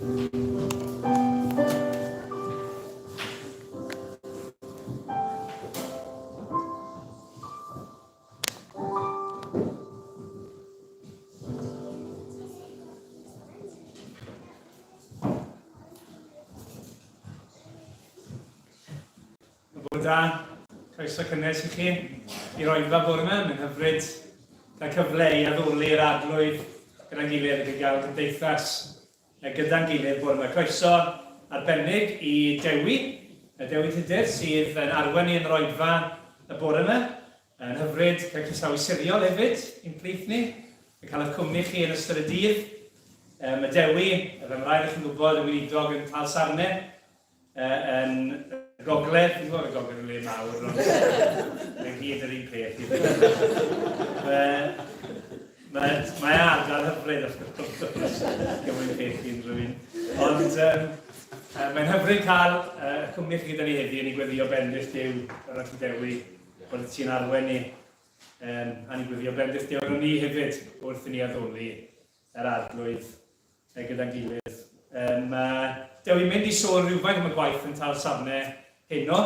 Bore da, croeso cynnes i chi i'r oedfa bore yma. Mae'n hyfryd cael cyfle i addoli'r arglwydd gyda'n gilydd ac i gael cymdeithas gyda'n gilydd bore yma. Croeso arbennig i Dewi, Dewi Tudur, sydd yn arwain ni yn yr oedfa y bore yma. Yn hyfryd cael croesawu Siriol hefyd i'n plith ni, a cael eich cwmni chi yn ystod y dydd. Mae Dewi, fel mae rai chi'n gwybod, yn weinidog yn Talsarne, yn y gogledd. Fi'n gwybod y gogledd yn le mawr, ond mae'n gyd yr un peth i fi. Mae, mae ardal hyfryd, wrth gwrs, gymaint peth i unrhyw un. Ond um, mae'n hyfryd cael uh, cwmni chi gyda ni heddi, yn ei gweddio bendith Duw yr Arglwydd Dewi, bod ti'n arwain ni, um, a ni'n gweddio bendith Duw arno ni hefyd wrth i ni addoli yr Arglwydd gyda'n gilydd. Um, mae Dewi'n mynd i sôn rhywfaint am y gwaith yn Talsarne heno,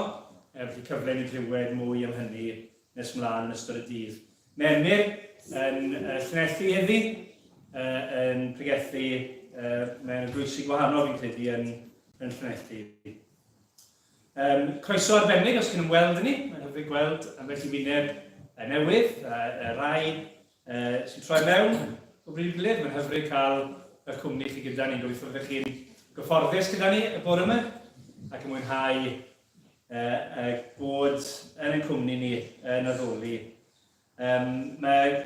felly cyfle i ni glywed mwy am hynny nes mlaen yn ystod y dydd. Mae Emyr yn Llanelli heddi, yn pregethu mewn eglwysi gwahanol fi'n credu yn, yn Llanelli. Um, croeso arbennig os chi'n ymweld â ni, mae'n hyfryd gweld ambell i wyneb newydd, a rai sy'n troi mewn o bryd i'w gilydd. Mae'n hyfryd cael eich cwmni chi gyda ni. Gobeithio byddwch chi'n gyfforddus gyda ni y bore yma ac yn mwynhau uh, bod yn ein cwmni ni yn addoli. Um, mae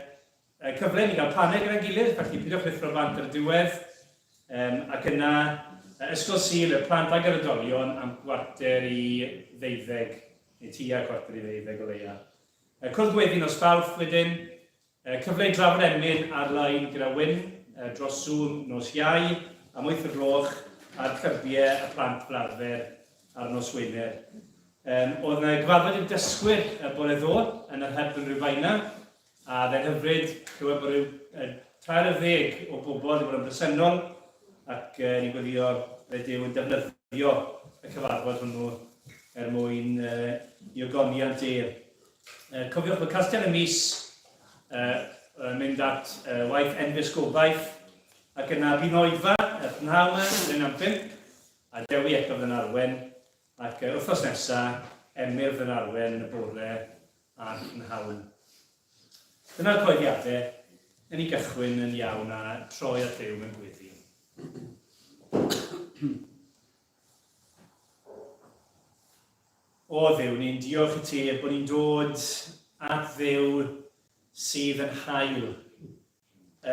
cyfle i ni gael paned gyda'n gilydd, felly pidwch rhuthro bant ar y diwedd. Um, ac yna, Ysgol Sul y plant ag yr oedolion am gwarter i ddeuddeg, neu tua chwarter i ddeuddeg o leia. Cwrdd gweddi nos Fawrth wedyn. Cyfle i drafod emyn ar-lein gyda Wyn dros Zoom nos Iau am 8 o'r gloch a'r clybiau y plant fel arfer ar nos Wener. Um, oedd yna gyfarfod i'r dysgwyr y bore ddo yn yr Hyb yn Rhyfaina a fe'n hyfryd clywed bod rhyw 30 o bobl wedi bod yn bresennol ac ni'n gweddio fe Duw yn defnyddio y cyfarfod hwnnw er mwyn i ogoniant ef. Cofiwch bod casgliad y mis mynd at waith Enfys Gobaith ac yna bydd oedfa y prynhawn yma yn am 5 a Dewi eto fydd yn arwen ac wythnos nesa Emyr fydd yn arwen yn y bore a'r prynhawn. Dyna'r coeddiadau, yn ni gychwyn yn iawn a troi at Dduw mewn gweddi. O Dduw, ni'n diolch i ti bod ni'n dod at Dduw sydd yn hael,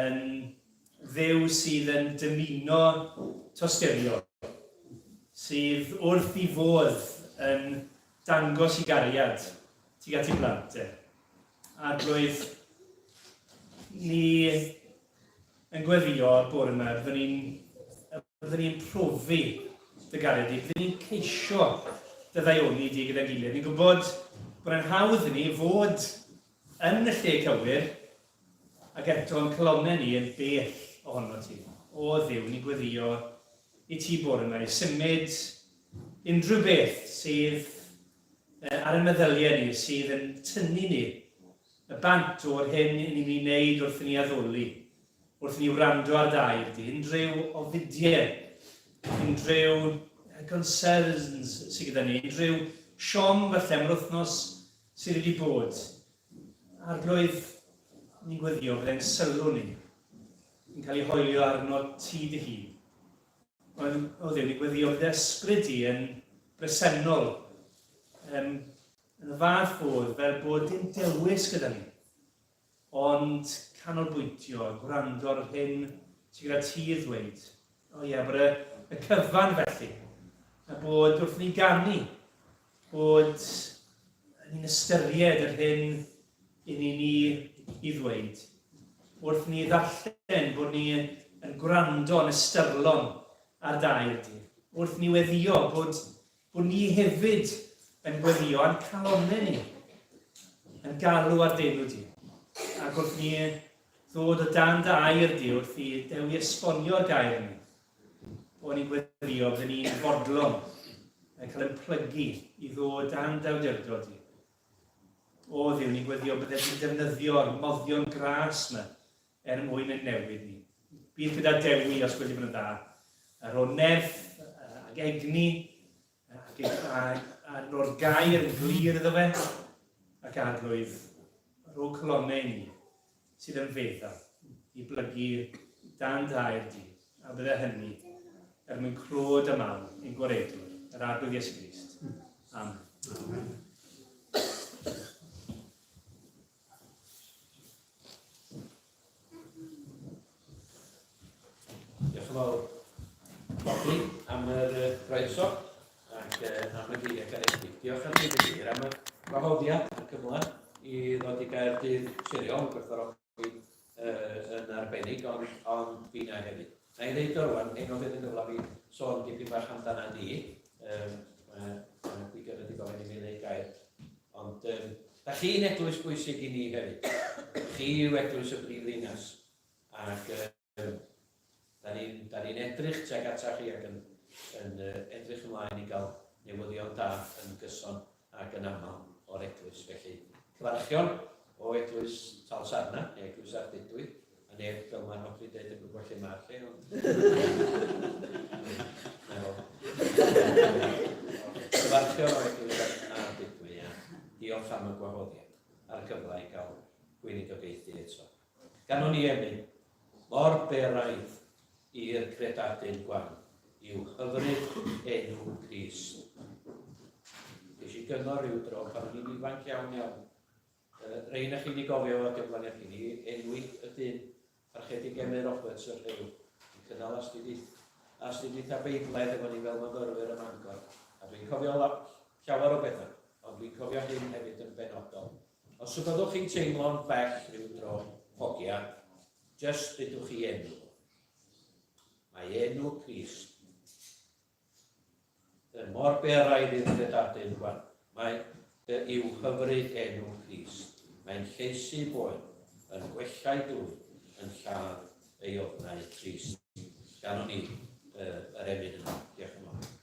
yn Dduw sydd yn dymuno tosturio, sydd wrth i fodd yn dangos i gariad tuag at ei blant e. Arglwydd, ni yn gweddio bore yma, byddwn ni'n Byddwn ni'n profi dy gariad di, byddwn ni'n ceisio dy ddaioni di gyda'n gilydd. Ni'n gwybod bod e'n hawdd i ni fod yn y lle cywir, ac eto yn calonnau ni yn bell ohono ti. O Dduw, ni'n gweddio i ti bore yma i symud unrhyw beth sydd ar y meddyliau ni, sydd yn tynnu ni y bant o'r hyn i ni'n mynd i wneud wrth i ni addoli. Wrth i ni wrando ar dy air di, unrhyw ofidiau, unrhyw concerns sydd gyda ni, unrhyw siom falle am yr wythnos sydd wedi bod. Arglwydd, ni'n gweddio bydd ein sylw ni yn cael ei hoelio arno ti dy hun. Ond, o Dduw, ni'n gweddio bydd ysbryd di yn bresennol um, yn y fath fodd fel bod dim dewis gyda ni. Ond canolbwyntio a gwrando ar yr hyn sydd gyda ti i ddweud. O ie, bod y, y cyfan felly, a bod wrth ni ganu, bod ni'n ystyried yr hyn i ni ni i ddweud. Wrth ni ddarllen bod ni yn gwrando yn ystyrlon ar dair di. Wrth ni weddio bod Bod ni hefyd yn gweddïo a'n calonnau ni yn galw ar d'enw di. Ac wrth ni ddod o dan dy air di, wrth i Dewi esbonio'r gair ni, O, ni'n gweddio, byddwn ni'n fodlon yn cael ein plygu i ddod dan dawdurdod di. O Dduw, ni'n gweddio bydde ti'n defnyddio'r moddion gras yma er mwyn yn newid ni. Bydd gyda Dewi, os gwedi bod yn dda, a rho nerth ag egni ac a, a ro'r gair yn glir iddo fe, ac arglwydd, rho colonnau i ni sydd yn feddal i blygu dan dair di, a bydde hynny er mwyn clod a mawl ein gwaredwr, yr Arglwydd Iesu Grist. Amen. Amen. Diolch yn fawr, Bobby, am yr croeso ac am y geiriau caredig. Diolch am dweud y gwir am y gwahoddiad a'r cyfle i ddod i Gaerdydd Siriol, gwerthfawrogi yn arbennig, ond, ond fi na hefyd. Na i ddeud o rwan, heno fydd yn gyfle fi sôn dipyn bach amdana ni. Um, mae, mae Gwydion wedi gofyn i mi ddeud gair. Ond um, da chi'n eglwys bwysig i ni hefyd. Chi yw eglwys y brif ddinas. Ac um, da ni'n ni edrych tuag ata chi ac yn, yn uh, edrych ymlaen i gael newyddion da yn gyson ac yn aml o'r eglwys. Felly, cyfarchion o eglwys Talsarna, neu eglwys Ardudwy, a neb, fel mae'n Rhodri'n dweud, yn gwybod lle mae'r lle, ond... Na fo. Cyfarchion o eglwys Ardudwy, a diolch am y gwahoddiad a'r cyfle i gael gweinidogaethu eto. Ganwn ni emyn, mor beraidd i'r credadun gwan yw hyfryd enw Crist. Ges i gyngor rhyw dro pan o'n i'n ifanc iawn iawn. Rei na chi wedi gofio fo, diolch yn chi ni, enwi y dyn Parchedig Emyr Roberts o'r Rhyl, yn cynnal astudiaeth, astudiaethau Beiblaidd efo ni fel myfyrwyr ym Mangor. A dwi'n cofio llawer o bethau, ond dwi'n cofio hyn hefyd yn benodol. Os y byddwch chi'n teimlo'n bell rhyw dro, hogia, jyst dudwch chi enw. Mae enw Crist yn mor beraidd i'r credadun rwan. Mae yw hyfryd enw Crist. Mae'n llesu boen, yn gwella'u dwy, yn lladd ei ofnau trist. Ganwn ni yr emyn yna. Diolch yn fawr.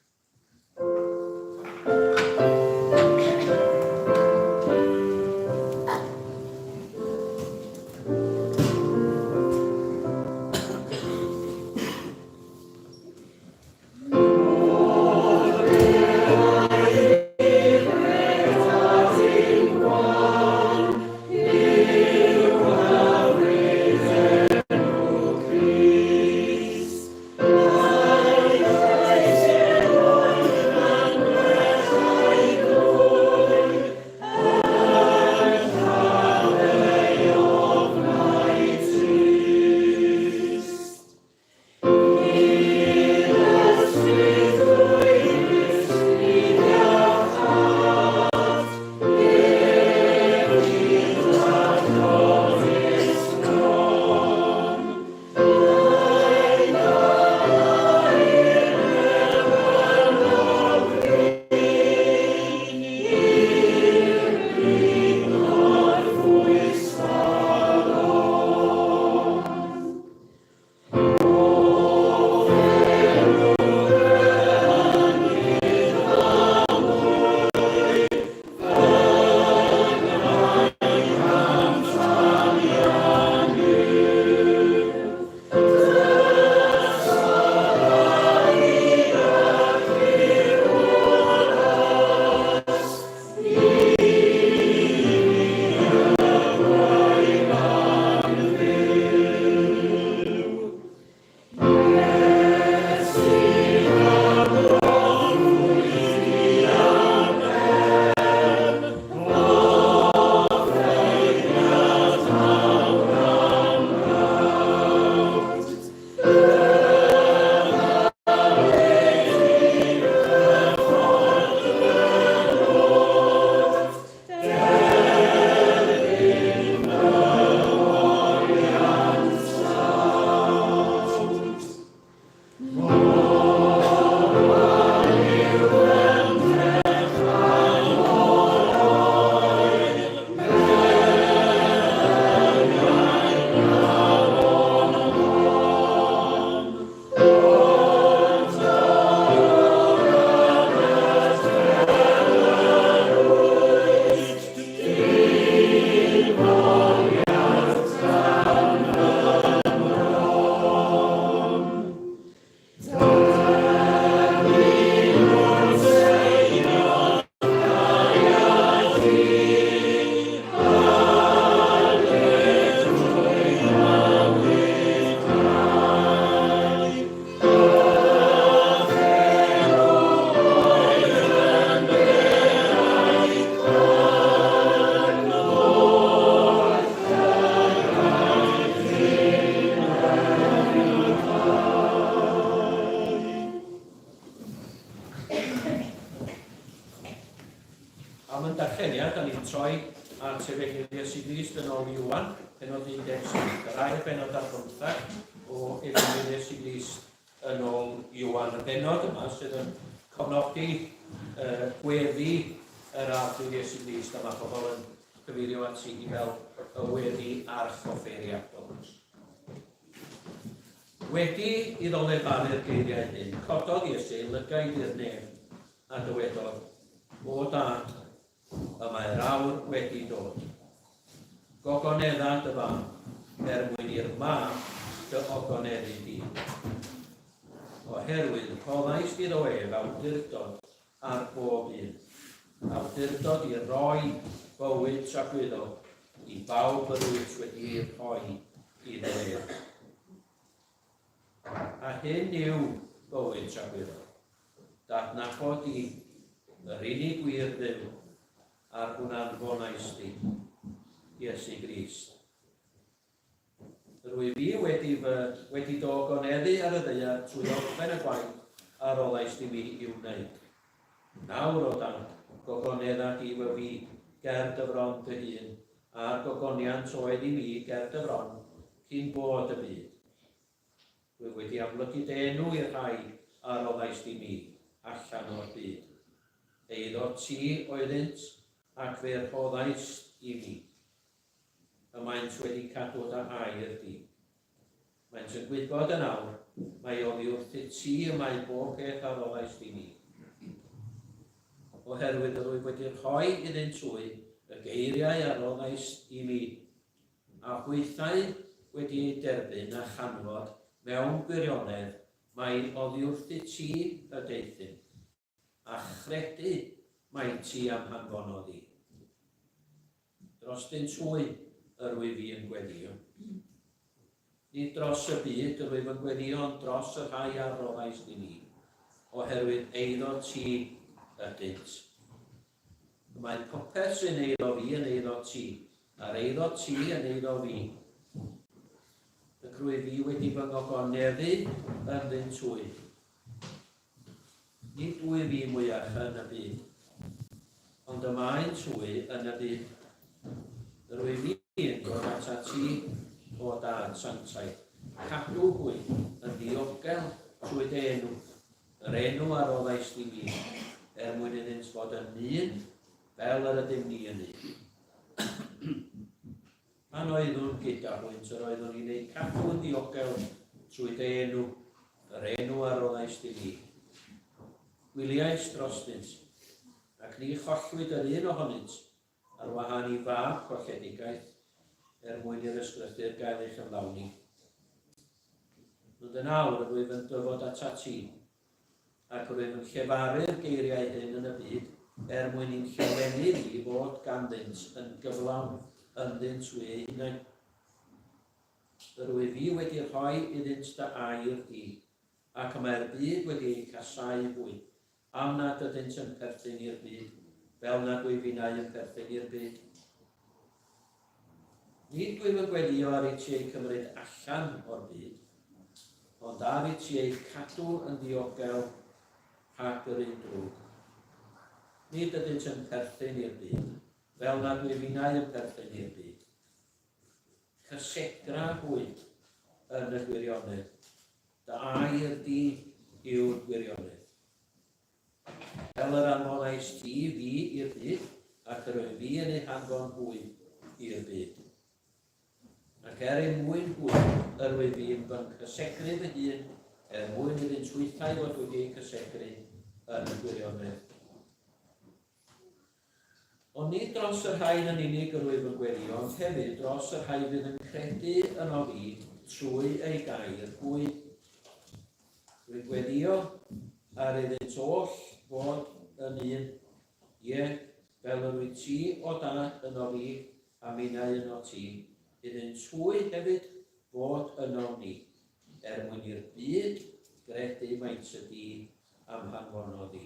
gyntaf, sef Efengyl Iesu Grist yn ôl Ioan, pennod 17, yr ail bennod ar bymtheg o Efengyl Iesu Grist yn ôl Ioan. Y bennod yma sydd yn cofnodi uh, gweddi yr Arglwydd Iesu Grist, a mae pobl yn cyfeirio at hi fel y weddi archoffeiriadol. Wedi iddo lefaru'r geiriau hyn, cododd Iesu ei lygaid i'r nef a dywedodd, O Dad, y mae'r awr wedi dod. Gogonedda dy fab, er mwyn i'r mab dy ogoneddu di. Oherwydd rhoddaist iddo ef awdurdod ar bob un, awdurdod i roi bywyd tragwyddol i bawb yr wyt wedi ei rhoi iddo ef. A hyn yw bywyd tragwyddol, D'adnabod di, yr unig wir Dduw, a'r hwn anfonais di, Iesu Grist. Yr wyf fi wedi fy wedi dy ogoneddu ar y ddaear trwy orffen y gwaith a roddais di mi i'w wneud. Nawr, O Dad, gogonedda di fy fi ger dy fron dy hun, a'r gogoniant oedd i mi ger dy fron cyn bod y byd. Rwyf wedi amlygu dy enw i'r rhai a roddaist i mi allan o'r byd. Eiddo ti oeddynt, ac fe rhoddaist i mi. Y maent wedi cadw dy air di. Maent yn gwybod yn awr mai oddi wrthyt ti y mae bob peth a roddaist i mi. Oherwydd yr wyf wedi rhoi iddynt hwy y geiriau a roddaist i mi, a hwythau wedi eu derbyn a chanfod mewn gwirionedd mai oddiwrthyt ti y deuthum, a chredu mai ti a'm hanfonodd i. Drostynt hwy yr wyf fi yn gweddïo. Nid dros y byd yr wyf yn gweddïo, ond dros y rhai a roddaist i mi, oherwydd eiddo ti ydynt. Y mae popeth sy'n eiddo fi yn eiddo ti, a'r eiddo ti yn eiddo fi. Ac rwyf fi wedi fy ngogoneddu ynddynt hwy. Nid wyf fi mwyach yn y byd, ond y maent hwy yn y byd. Yr wyf fi yn dod atat ti, o Dad sanctaidd, cadw hwy yn ddiogel trwy dy enw, Yr enw a roddaist i mi, er mwyn iddynt fod yn un, fel yr ydym ni yn un. Pan oeddwn gyda hwynt, yr oeddwn i'n eu cadw yn ddiogel trwy dy enw, yr enw a roddaist i mi. Gwyliais drostynt, ac ni chollwyd yr un ohonynt, ar wahân i fab colledigaeth, er mwyn i'r ysgrythur gael ei chyflawni. Ond yn awr yr wyf yn dyfod atat ti, ac yr wyf yn llefaru'r geiriau hyn yn y byd, er mwyn i'n llawenydd i fod ganddynt yn gyflawn ynddynt hwy eu hunain. Yr wyf fi wedi rhoi iddynt dy air di, ac y mae'r byd wedi eu casáu hwy, am nad ydynt yn perthyn i'r byd, fel nad wyf innau yn perthyn i'r byd. Nid wyf yn gweddïo ar i ti eu cymryd allan o'r byd, ond ar i ti eu cadw yn ddiogel rhag yr un drwg. Nid ydynt yn perthyn i'r byd, fel nad wyf innau yn perthyn i'r byd. Cysegra hwy yn y gwirionedd. Dy air di yw'r gwirionedd. Fel yr anfonais ti fi i'r byd, ac yr wyf fi yn eu hanfon hwy i'r byd. Ac er eu mwyn hwy, yr wyf fi yn fy nghysegru fy hun, er mwyn iddynt hwythau fod wedi eu cysegru yn y gwirionedd. Ond nid dros y rhain yn unig yr wyf yn gweddïo, ond hefyd dros y rhai fydd yn credu ynof fi trwy eu gair hwy. Rwy'n gweddïo ar iddynt oll fod yn un, ie, fel yr wyt ti, o Dad, ynof fi, a minnau ynot ti, iddynt hwy hefyd fod ynom ni, er mwyn i'r byd gredu mai ty di a'm hanfonodd i.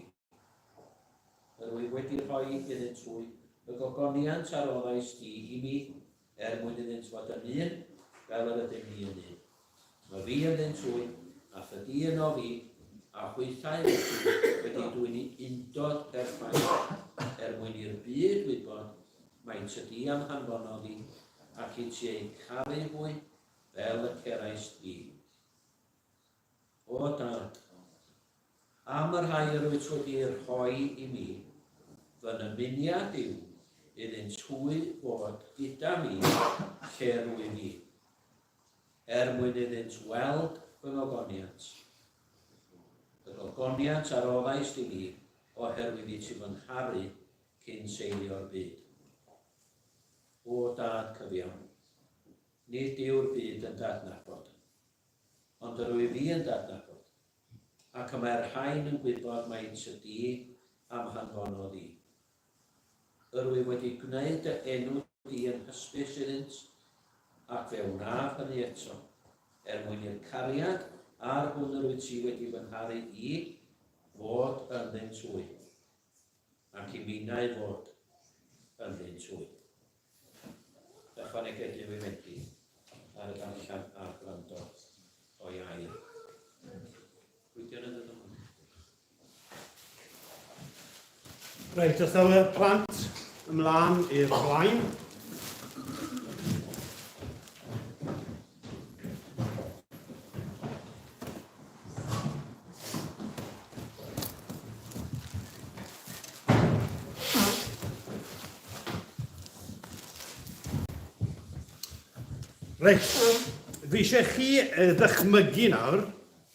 Yr wyf wedi rhoi iddynt hwy y gogoniant a roddais di i mi, er mwyn iddynt fod yn un, fel yr ydym ni yn un. Mae fi ynddynt hwy, a thydi ynof fi, a hwythau felly wedi dwyn i undod perffaith, er mwyn i'r byd wybod mai ty di a'm hanfonodd i, ac i ti eu caru hwy fel y ceraist fi. O Dad, am y rhai yr wyt wedi eu rhoi i mi, fy nymuniad yw iddynt hwy fod gyda mi lle rwyf i, er mwyn iddynt weld fy ngogoniant. Y gogoniant a roddaist i mi oherwydd i ti fy ngharu cyn seilio'r byd. O Dad cyfiawn, nid yw'r byd yn d'adnabod, Ond yr wyf fi yn d'adnabod, ac y mae'r rhain yn gwybod mai ty di a'm hanfonodd i. Yr wyf wedi gwneud dy enw di yn hysbys iddynt, ac fe wnaf hynny eto, er mwyn i'r cariad a'r hwn yr wyt ti wedi fy ngharu i fod ynddynt hwy, ac i minnau fod ynddynt hwy. Ychwaneged Duw i fedi ar y darllen a'r gwrando o'i air. Gwydion yn dod ymlaen. Reit, os daw y plant ymlaen i'r blaen. Reit, fi eisiau chi ddychmygu nawr,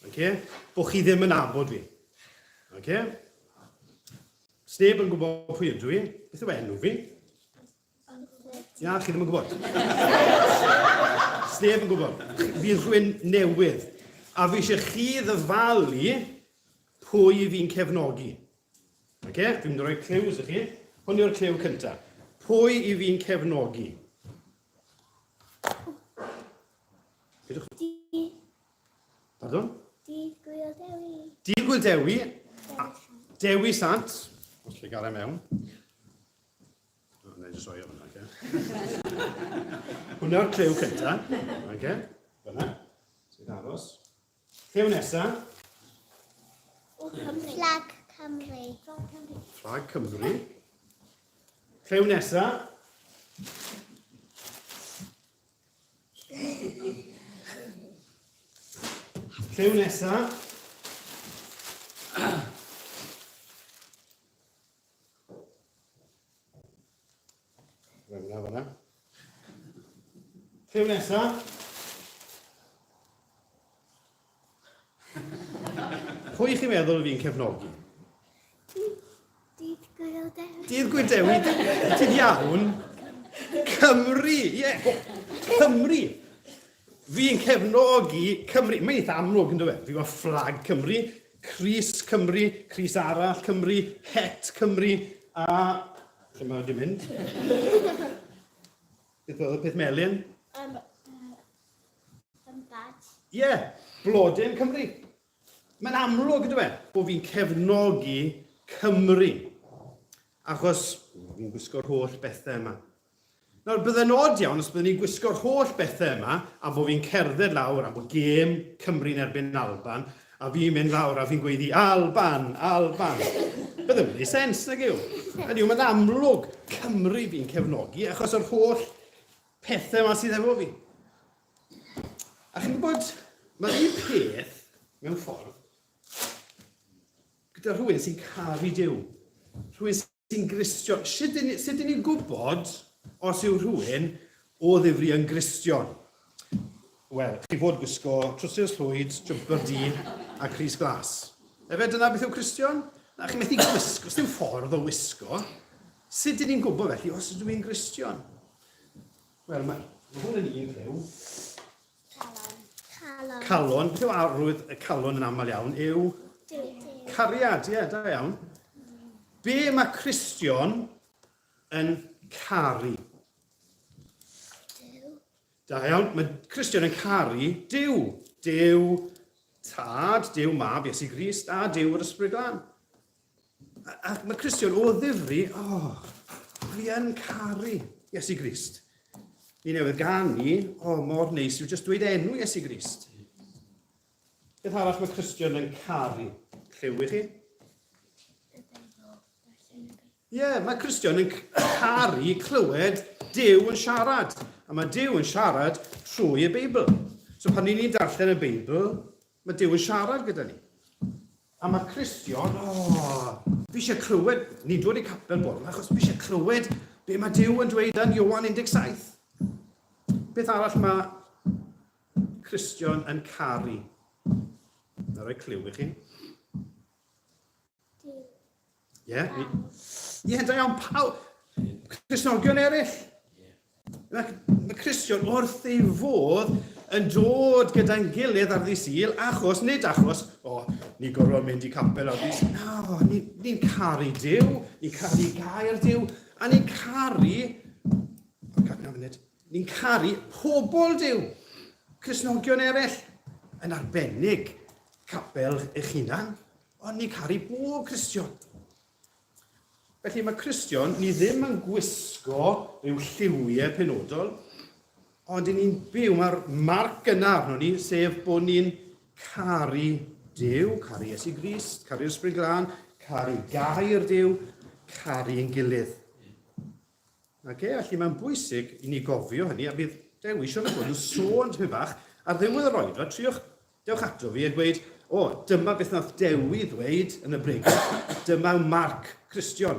okay, bod chi ddim yn nabod fi. Okay? Sneb yn gwybod pwy ydw i. Beth yw enw fi? Ia, chi ddim yn gwybod. Sneb yn gwybod. Fi'n rhywun newydd. A fi eisiau chi ddyfalu pwy fi'n cefnogi. Okay? Fi'n mynd i roi clues i chi. Hwn yw'r clyw cyntaf. Pwy i fi'n cefnogi? Dydd. Pardon? Dydd Gwyl Dewi. Dydd Gwyl Dewi. Dewi Sant. Os lle gael e mewn. Na i jyst rhoi o fyna, oce. Hwna'r clyw cynta. Oce, fyna. Sy'n aros. Clyw nesa. Flag Cymru. Flag Cymru. Clyw nesa. Clyw nesa. Rhaid hwnna fan'na. Lliw nesa. Pwy chi'n meddwl fi'n cefnogi? Dydd Gwyl Dewi. Dydd Gwyl Dewi, ti'n iawn. Cymru, ie, yeah. Cymru. Fi'n cefnogi Cymru. Mae'n eitha amlwg yn dweud. Fi'n gweld fflag Cymru, crys Cymru, crys arall Cymru, het Cymru, a... Lle mae wedi mynd? Beth oedd y peth melyn? Badge. Ie, yeah, blodyn Cymru. Mae'n amlwg, yndyw e, bod fi'n cefnogi Cymru. Achos fi'n gwisgo'r holl bethau yma. Nawr, bydde'n od iawn os byddwn i'n gwisgo'r holl bethau yma a bod fi'n cerdded lawr a bod gêm Cymru'n erbyn Alban a fi'n mynd lawr a fi'n gweiddi Alban, Alban. Bydde'n gwneud sens, nag yw? Hynny yw, mae'n amlwg Cymru fi'n cefnogi achos yr holl pethau yma sydd efo fi. A chi'n gwybod, mae'r un peth, mewn ffordd, gyda rhywun sy'n caru Duw. Rhywun sy'n Gristion. Sut dyn, sut dyn ni'n gwybod os yw rhywun o ddifri yn Gristion? Wel, chi fod gwisgo trwsus llwyd, jumper du a crys glas. Efe dyna beth yw Cristion? Na, chi'n methu gwisgo, dim ffordd o wisgo. Sut dyn ni'n gwybod felly os ydw i'n Gristion? Wel, mae, mae hwn yn un rhyw. Calon. Calon. Calon. Beth yw arwydd y calon yn aml iawn yw? Cariad, ie, yeah, da iawn. Be mae Cristion yn caru? Duw. Da iawn, mae Cristion yn caru Duw. Duw Tad, Duw Mab, Iesu Grist, a Duw yr Ysbryd Glân. Ac mae Cristion o ddifri, oh, fi yn caru Iesu Grist. Ni newydd ganu, o, oh, mor neis yw jyst dweud enw Iesu Grist. Beth arall mae Cristion yn caru? Lliw i chi? Y Beibl. Darllen y Beibl. Ie, yeah, mae Cristion yn caru clywed Duw yn siarad. A mae Duw yn siarad trwy y Beibl. So pan ni'n darllen y Beibl, mae Duw yn siarad gyda ni. A mae Cristion, o, oh, fi eisiau clywed, ni'n dod i capel bore yma, achos fi eisiau clywed be mae Duw yn dweud yn Ioan 17. Beth arall mae Cristion yn caru? Na roi clyw i chi. Ie? Yeah, Ie, yeah, da iawn, pawb. Cristnogion eraill. Mae, mae Cristion wrth ei fodd yn dod gyda'n gilydd ar ddi Sul, achos, nid achos, o, oh, ni gorfod mynd i capel ar ddi Sul. No, ni'n ni caru Duw, ni'n caru gair Duw, a ni'n caru... O, cadw na funud. Ni'n caru pobl Duw, Cristnogion eraill, yn arbennig capel eich hunan. Ond ni'n caru bob Cristion. Felly mae Cristion, ni ddim yn gwisgo rhyw lliwiau penodol, ond i ni'n byw, mae'r marc yna arno ni, sef bod ni'n caru Duw, caru Iesu Grist, caru'r Ysbryd Glân, caru gair Duw, caru ein gilydd. Oce, felly mae'n bwysig i ni gofio hynny, a bydd Dewi siwr o fod yn sôn tipyn bach ar ddiwedd yr oedfa, triwch, dewch ato fi a gweud, o, dyma beth nath Dewi ddweud yn y bregeth, dyma marc Cristion,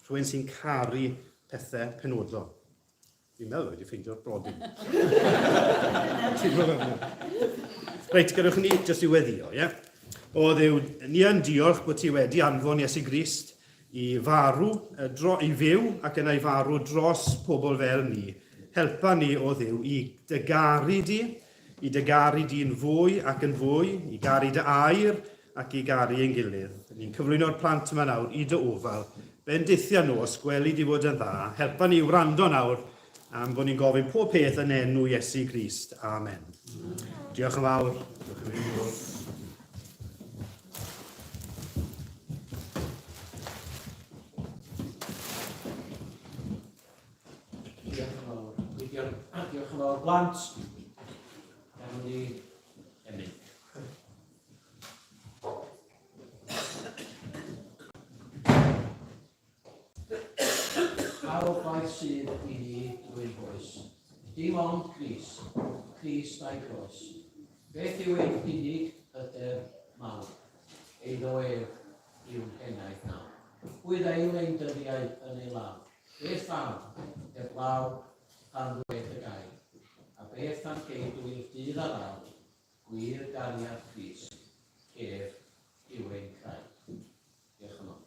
rhywun sy'n caru pethau penodol. Fi'n meddwl wedi ffeindio'r blodyn. Teimlo fel hwnna. Reit, gadewch ni jyst i weddio, ie? Yeah? O Dduw, ni yn diolch bod ti wedi anfon Iesu Grist i farw, dro, i fyw ac yna i farw dros pobl fel ni. Helpa ni, o Dduw, i dy garu di, i dy garu di'n fwy ac yn fwy, i garu dy air ac i garu ein gilydd. Ni'n cyflwyno'r plant yma nawr i dy ofal. Bendithia nhw os gweli di fod yn dda. Helpa ni i wrando nawr am fod ni'n gofyn pob peth yn enw Iesu Grist. Amen. Diolch yn fawr. Diolch yn fawr. Diolch yn fawr. Diolch yn fawr blant. Gawn ni emyn. Pa obaith sydd i ni drwy'n hoes? Dim ond Crist, Crist a'i groes. Beth yw ein hunig hyder mawr? Eiddo ef yw'n henaid nawr. Pwy ddeil ein dyddiau yn ei law? Beth am, heblaw pan ddwed y gair? A beth am geidw i'r dydd a ddaw, gwir gariad Crist, ef yw ein craig. Diolch yn fawr.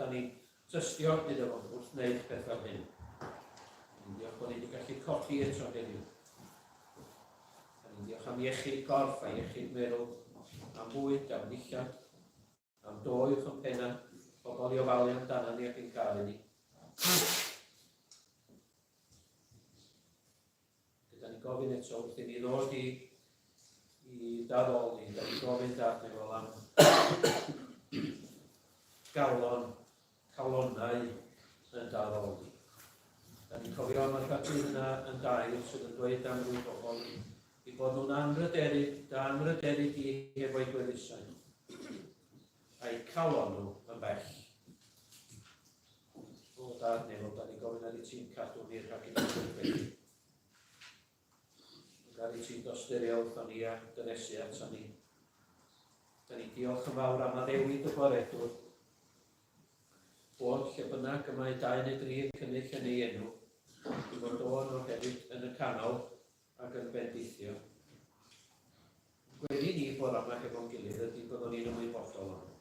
da ni'n tystio iddo fo wrth wneud peth fel hyn. Ni'n diolch bod ni wedi gallu codi eto heddiw. Da ni'n diolch am iechyd gorff a iechyd meddwl, am fwyd, am ddillad, am do uwch yn penna, pobl i ofalu amdano ni ac yn caru ni. Gyda ni gofyn eto wrth i ni ddod i, i daddoli, da ni gofyn dad nefol am galon, calonnau yn daddoli. Da ni'n cofio am y rhybudd yna yn dair sydd yn dweud am rwy bobl i bod nhw'n anrhyderu, da anrhyderu di hefo'i gwefusau, a'i calon nhw yn bell. O dad nefol, da ni'n gofyn ar i ti'n cadw ni rhag i ni felly. Ac ar i ti'n dosturio wrthon ni a dynesu ato ni. Da ni'n diolch yn fawr am addewid y gwaredwr. Bod lle bynnag y mae dau neu dri yn cynnull yn ei enw, i fod o yno hefyd yn y canol ac yn bendithio. Gweddi ni bore yma hefo'n gilydd ydy byddwn ni'n ymwybodol ohono.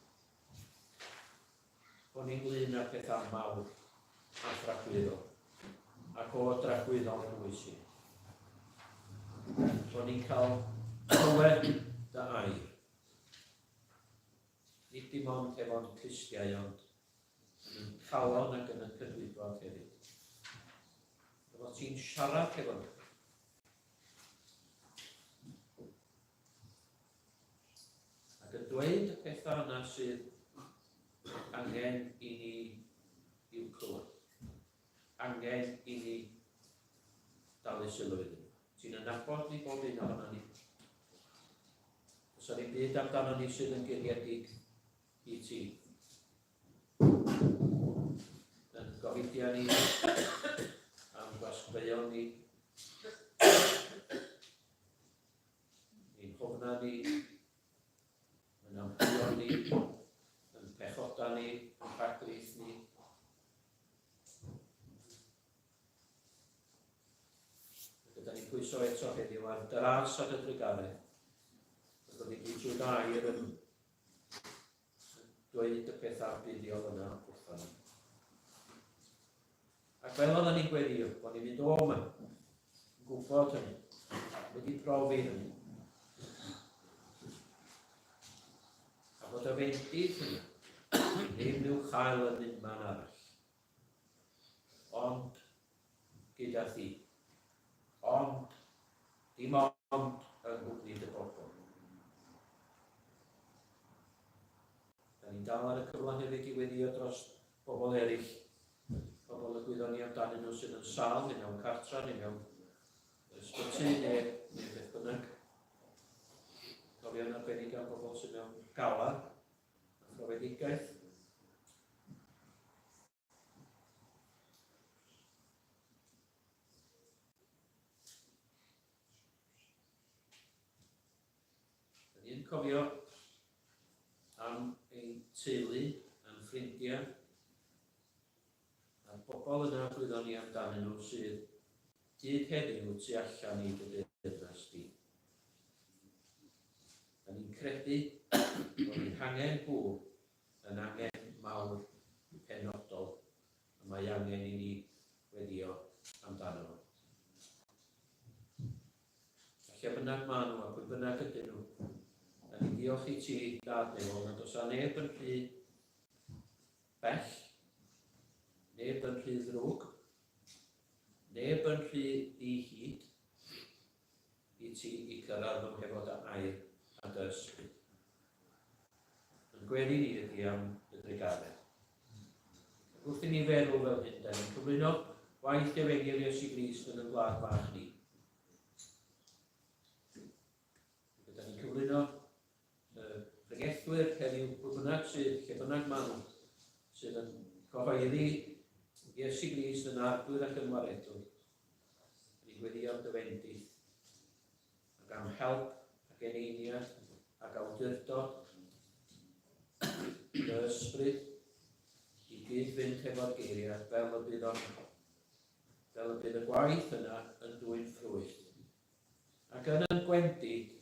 Bod ni'n ynglyn â pethau mawr a thragwyddol, ac o dragwyddol bwysig. Bod ni'n cael clywed dy air. Nid dim ond hefo'n clustiau, ond yn ein calon ac yn y cydwybod hefyd. Efo ti'n siarad hefo ni. Ac yn dweud y pethau yna sydd angen i ni i'w clywed. Angen i ni dalu sylw iddyn nhw. Ti'n ynabod ni bob un ohono ni. Oes ddim byd amdano ni sydd yn guriedig i ti. Yn gofidiau ni, am gwasgfeuon ni, Ein hofna ni, yn amheuon ni, yn pechoda ni, yn rhagrith ni. Gyda ni'n pwyso eto heddiw ar dy ras a dy drugaredd. Byddwn ni gyd drwy air yn dweud y pethau buddiol yna wrthon ni. Ac fel oedden ni'n gweddio, bod ni'n mynd o yma, yn gwybod hynny, wedi profi hynny. A bod y fendith yna ddim i'w chael yn unman arall. Ond gyda thi. Ond, dim ond yng nghwmni dy bobl. Da ni'n dal ar y cyfle hefyd i weddio dros bobl eraill, pobl y gwyddon ni amdanyn nhw sydd yn sâl neu mewn cartra neu mewn ysbyty neu, neu beth bynnag. Cofio'n arbennig am bobl sydd mewn galar a phrofedigaeth. Da ni'n cofio am ein teulu, am ffrindiau, a'r bobl yna gwyddon ni amdanyn nhw sydd hyd heddiw tu allan i dy deyrnas di. Da ni'n credu bod ein hangen nhw yn angen mawr penodol y mae angen i ni weddïo amdano fo. A lle bynnag maen nhw a pwy bynnag ydyn nhw, da ni'n diolch i ti, Dad Nefol, nad oes a neb yn rhy bell, neb yn rhy ddrwg, neb yn rhy ddi-hid i ti i cyrraedd nhw hefo dy air a dy ysbryd. Yn gweddi ni ydy am dy drugaredd. Ac wrth i ni feddwl fel hyn, da ni'n cyflwyno gwaith efengyl Iesu Grist yn y gwlad fach ni. Gyda ni'n cyflwyno y pregethwyr heddiw, pwy bynnag sydd, lle bynnag maen nhw, sydd yn cyhoeddi Iesu Grist yn arglwydd ac yn waredwr. Ni'n gweddio am dy fendith ac am help ac eneiniad ac awdurdod dy ysbryd i gyd-fynd hefo'r geiriau fel y bydd o'n fel y bydd y gwaith yna yn dwyn ffrwyth. Ac yn yn gwendid,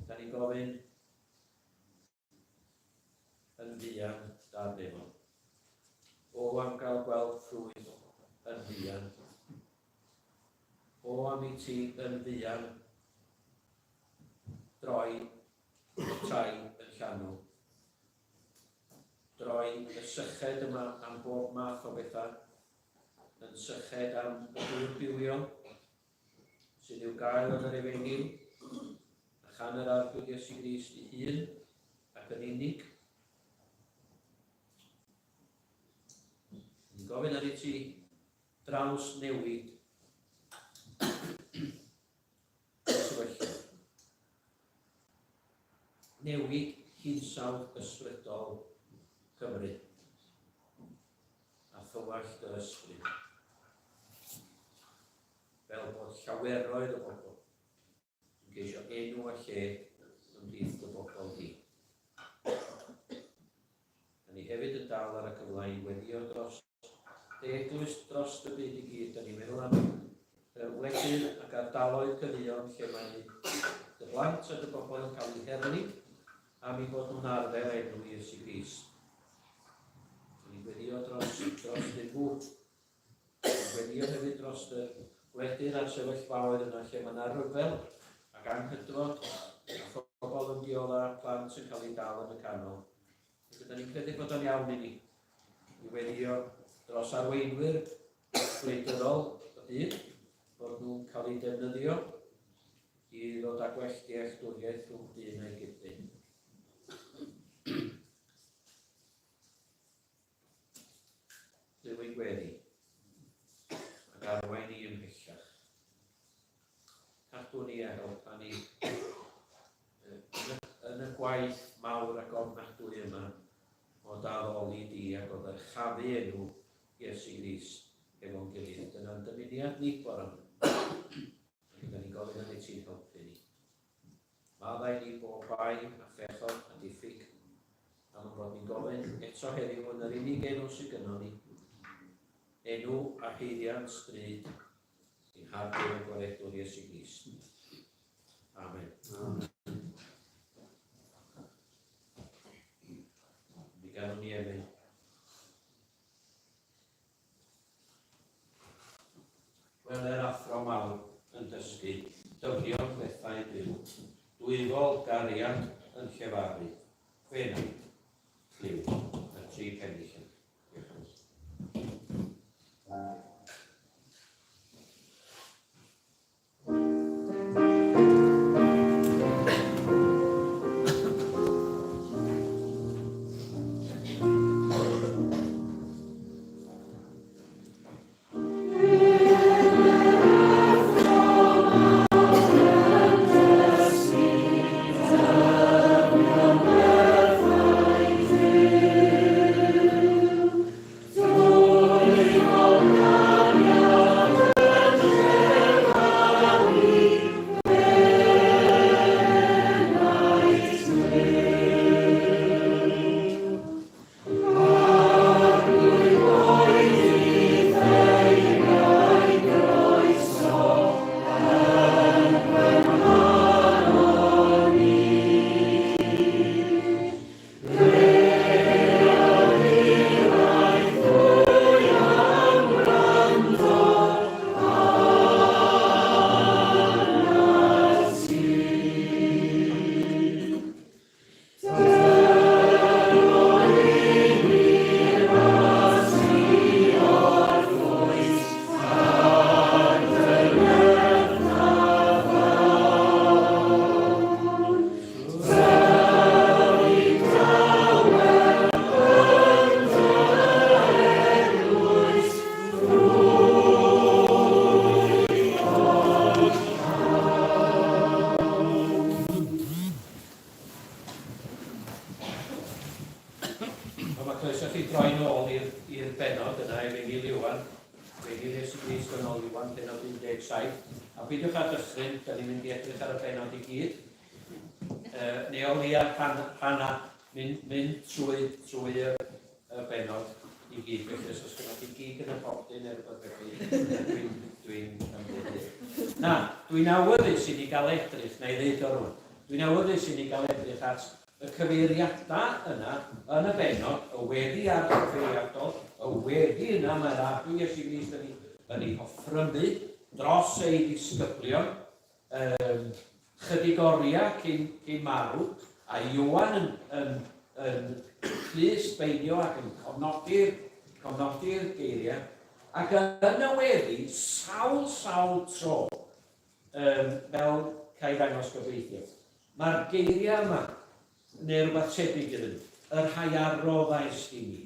da ni'n gofyn yn fuan dar nefol. O am gael gweld ffrwyth yn fuan. O am i ti yn fuan droi y tai yn llanw. Droi y syched yma am bob math o bethau, yn syched am y dŵr bywiol sydd i'w gael yn yr Efengyl, a chan yr Arglwydd Iesu Grist ei hun ac yn unig. Ni'n gofyn ar i ti drawsnewid y sefyllfa. Newid hinsawdd ysbrydol Cymru a thywallt yr ysbryd fel bod llaweroedd o bobl yn ceisio enw a lle ymhlith dy bobl di. Da ni hefyd yn dal ar y cyfle i weddio dros dy eglwys dros y byd i gyd. Da ni'n meddwl am wledydd ac ardaloedd cyfeon lle mae dy blant a dy bobl yn cael eu herlid am eu bod nhw'n arddel enw Iesu Grist. Da ni'n gweddio dros, dros dyn nhw. Da ni'n gweddio hefyd dros y gwledydd a'r sefyllfaoedd yna lle mae yna ryfel ac anghydfod a phobl yn dioddef a plant yn cael eu dal yn y canol. Felly, da ni'n credu bod o'n iawn i ni i weddio dros arweinwyr gwleidyddol y byd, bod nhw'n cael eu defnyddio i ddod â gwell dealltwriaeth rhwng dyn a'i gyd-ddyn. Clyw ein gweddi ac arwain ni ymhellach. Cadw ni a helpa ni yn y gwaith mawr ac ofnadwy yma o d'addoli di ac o ddyrchafu enw Iesu Grist efo'n gilydd. Dyna'n dymuniad ni bore yma. Ac yna ni'n gofyn am i ti'n helpu ni. Maddau ni bob bai a phechod a diffyg, am ein bod ni'n gofyn eto heddiw yn yr unig enw sydd gynnon ni, enw a haeddiant stryd i'n Harglwydd a Gwaredwr Iesu Grist. Amen. Amen. Mi ganwn ni emyn. Wele'r athro mawr yn dysgu dyfnion bethau byw, dwyfol gariad yn llefaru, chwe naid, clyw, y tri phennill yna. Diolch yn fawr. Wel, mae croeso chi droi nôl i'r benod yna, Efengyl Ioan. Efengyl Iesu Grist yn ôl Ioan, penod 17. A peidiwch â dychryn, da ni'n mynd i edrych ar y benod i gyd. Neu o leia rhan, rhanna, mynd, mynd trwy, trwy y, y benod i gyd. Felly os oes gennych chi gig yn y popty neu rhywbeth felly, dwi'n dwi ymddiheuo. Na, dwi'n awyddus i ni gael edrych, na i ddeud o rwan, dwi'n awyddus i ni gael edrych at y cyfeiriadau yna yn y benod, y weddi argyfeiriadol, y weddi yna mae'r Arglwydd Iesu Grist yn ei, yn ei hoffrymu dros ei ddisgyblion, um, chydig oriau cyn, cyn marw, a Ioan yn, yn, yn clust beinio ac yn cofnodi'r cofnodi'r geiriau, ac yn y weddi, sawl, sawl tro, um, fel cael ddangos gobeithio. Mae'r geiriau yma, neu rhywbeth tebyg iddyn nhw, y rhai a roddais i mi.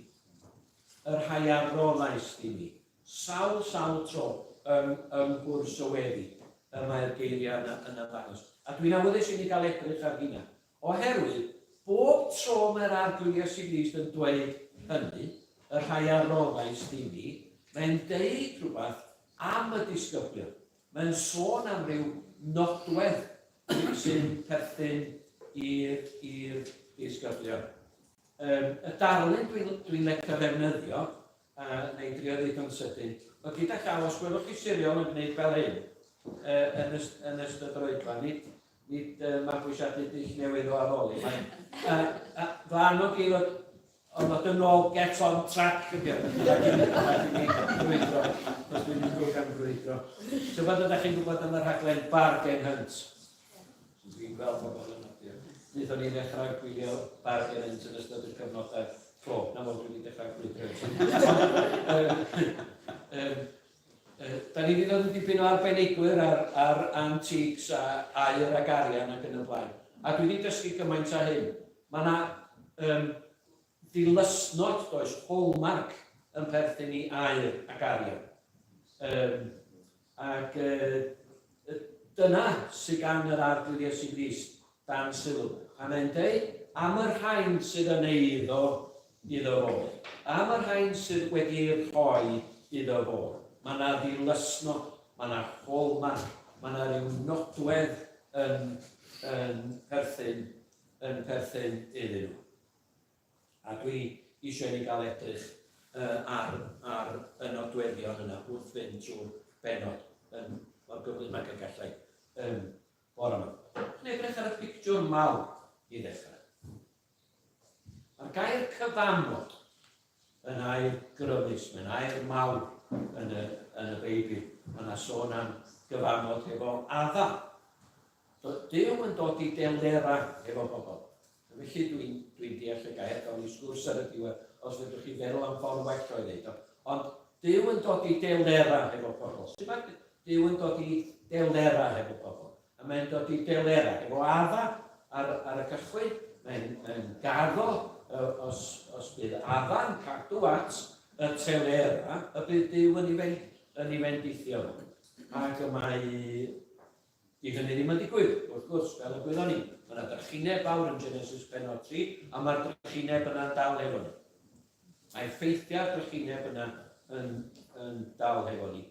Y rhai a roddais i mi. Sawl, sawl tro yng, yng nghwrs y weddi y mae'r geiriau yna yn ymddangos. A dwi'n awyddus i ni gael edrych ar hynna. Oherwydd, bob tro mae'r Arglwydd Iesu Grist yn dweud hynny, y rhai a roddais i mi, mae'n deud rhywbeth am y disgyblion. Mae'n sôn am ryw nodwedd sy'n perthyn i'r i'r disgyblion. Um, y darlun dwi'n dwi lecio ddefnyddio, uh, neu drio ddeud o'n sydyn, ond gyda llaw, os gwelwch chi Siriol yn gwneud fel hyn, uh, yn, yst, yn ystod yr oedfa, nid, nid uh, mabwysiadu dull newydd o addoli, mae, uh, uh, fy annog i ddod Ond dod yn ôl, get on track ydi o. Rhaid i mi grwydro, os dwi'n mynd drwg am grwydro. Tybed ydych chi'n gwybod am y rhaglen Bargain Hunt? Dwi'n gweld pobl yn nodi. Wnaethon ni ddechrau gwylio Bargain Hunt yn ystod y cyfnodau clo. Na fo, dwi wedi dechrau grwydro. Da ni wedi dod yn dipyn o arbenigwyr ar, ar antiques a aur ac arian ac yn y blaen. A dwi wedi dysgu gymaint â hyn. Mae yna um, ddilysnod, does, hallmark yn perthyn i aur ac arian. Um, ac uh, dyna sydd gan yr Arglwydd Iesu Grist dan sylw. A mae'n deud, am y rhain sydd yn eiddo iddo fo, am y rhain sydd wedi eu rhoi iddo fo, mae yna ddilysnod, mae yna hallmark, mae yna ryw nodwedd yn, yn perthyn yn perthyn iddyn nhw. A dwi eisiau i ni gael edrych uh, ar, ar y nodweddion yna wrth fynd trwy'r benod yn mor gyflym ag y gallai um, bore yma. Yn edrych ar y pictiwr mawr i ddechrau. Mae'r gair cyfamod yn air gryfus, mae'n air mawr yn y, yn y Beibl. Mae yna sôn am gyfamod hefo Adda. Duw yn dod i delerau efo bobl. Felly dwi'n dwi deall y gair, gawn ni sgwrs ar y diwedd, os fedrwch chi feddwl am ffordd well o'i ddeud o. Ond Duw yn dod i delerau hefo pobl. Sut mae Duw yn dod i delerau hefo pobl? A mae'n dod i delerau hefo Adda ar, ar y cychwyn, mae'n yn gaddo os, os bydd Adda'n cadw at y telerau, y bydd Duw yn ei, fen, yn ei fendithio. Ac y mae Di hynny ddim yn digwydd, wrth gwrs, fel y gwyddon ni. Mae yna drychineb fawr yn Genesis pennod 3, a mae'r drychineb yna'n dal hefo ni. Mae effeithiau'r drychineb yna yn, yn dal hefo ni.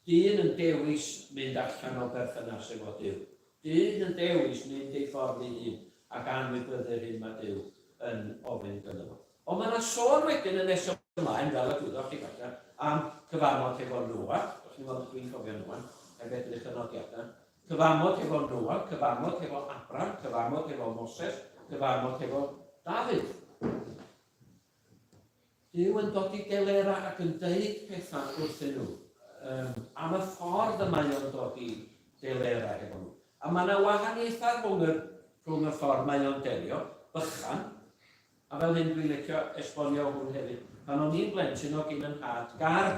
Dyn yn dewis mynd allan o berthynas efo Duw. Dyn yn dewis mynd ei ffordd ei hun ac anwybyddu'r hyn mae Duw yn ofyn ganddo fo. Ond mae yna sôn wedyn yn nes ymlaen, fel y gwyddoch chi falle, am cyfamod hefo Noa. Dych chi'n weld dwi'n cofio Noa, heb edrych y nodiadau. Cyfamod hefo Noa, cyfamod hefo Abram, cyfamod hefo Moses, cyfamod hefo Dafydd. Duw yn dod i delera ac yn deud pethau wrthyn nhw um, am y ffordd y mae o'n dod i delera hefo nhw. A mae yna wahaniaethau rhwng y, rhwng y ffordd mae o'n delio, bychan, A fel hyn dwi'n licio esbonio hwn hefyd. Pan o'n i'n blentyn o gyn yn nhad gar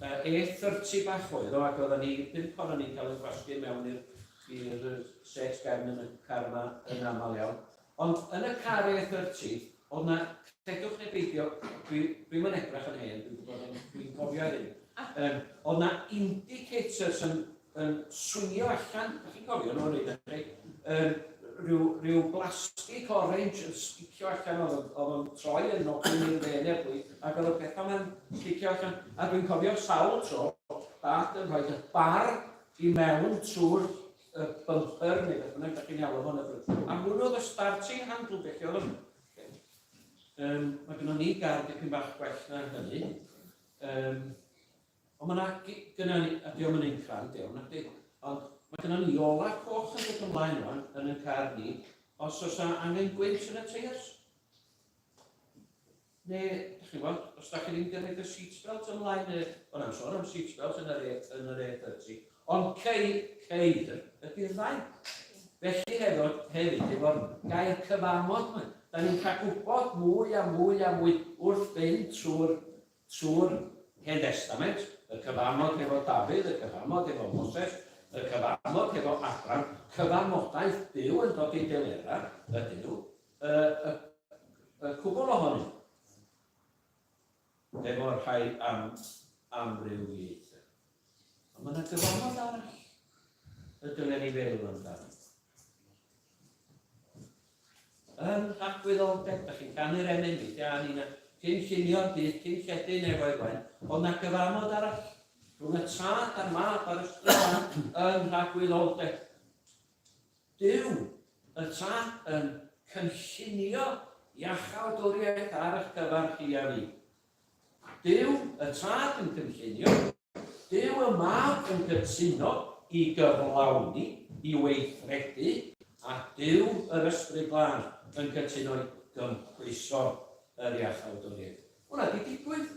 E30 bach oedd o ac oedden ni, pump ohonon ni'n cael ein gwasgu mewn i'r i'r set gefn yn y car yma yn aml iawn. Ond yn y car E30, oedd na, credwch neu beidio, dwi, dwi'm yn edrach yn hen, dwi'n gwybod, ond dwi'n cofio hyn. Um, oedd na indicators yn yn swingio allan, dach chi'n cofio nhw yn chi? Um, rhyw, rhyw blastig orange yn sticio allan, oedd oedd o'n troi yn nodyn i'r dde neu'r chwith, ac oedd y pethau ma'n sticio allan. A dwi'n cofio sawl tro, dad yn rhoi y bar i mewn trwy'r y bumper neu beth bynnag dach chi'n alw fo'n y bryd. A hwnnw oedd y starting handle, felly oedd o'n... Um, mae gynnon ni gar dipyn bach gwell na hynny. Um, Ond mae 'na, gynna ni, a dio'm yn un crand iawn, nacdi? Ond mae gynna ni ola coch yn dod ymlaen rwan yn yn car ni, os oes 'na angen gwynt yn y teiars. Neu, dych chi'n gwybod, os da chi ddim wedi rhoi y seatbelt ymlaen, neu, o'n am sôn am seatbelt yn yr, e, yn yr E30, ond cei, ceir ydy'r ddau. Felly hefyd, hefyd efo'r gair cyfamod yma, da ni'n cael gwybod mwy a mwy a mwy wrth fynd trwy'r trwy'r Hen Destament, y cyfamod hefo Dafydd, y cyfamod hefo Moses, y cyfamod hefo Abraham, cyfamodaeth Duw yn dod i delerau ydyn nhw, y, y, y cwbl ohonyn nhw, efo'r rhai am amrywiaethau. Ond mae yna gyfamod arall y dylen ni feddwl amdano. Yn rhagwyddoldeb, da chi'n canu'r emyn, weithiau a ni'n cyn llunio'r byd, cyn lledu nefoedd wen, ond na gyfamod arall rhwng y tad a'r mab a'r ysbryd yn rhagwyddoldeb. Duw, y Tad, yn cynllunio iachawdwriaeth ar eich cyfer chi a fi. Duw, y Tad, yn cynllunio, Duw y Mab yn cytuno i gyflawni, i weithredu, a Duw yr Ysbryd Glân yn cytuno i gymhwyso yr iachawdwriaeth. Hwnna 'di digwydd.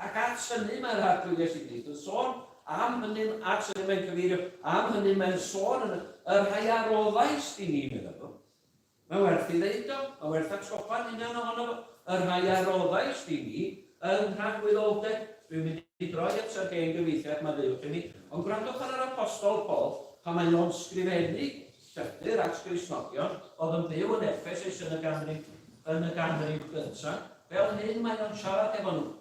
Ac at hynny mae'r Arglwydd Iesu Grist yn sôn, am hynny, at hynny mae'n cyfeirio, am hynny mae'n sôn yn y, y rhai a roddaist i ni, meddai fo. Mae'n werth i ddeud o, mae'n werth atgoffa'n hunan ohono fo, y rhai a roddaist i ni yn nhragwyddoldeb. Dwi'n mynd i droi at yr hen gyfieithiad maddeuwch i mi, ond gwrandwch ar yr Apostol Paul pan mae o'n sgrifennu llythyr at Gristnogion oedd yn byw yn Effesus yn y ganrif yn y ganrif gyntaf. Fel hyn mae o'n siarad efo nhw.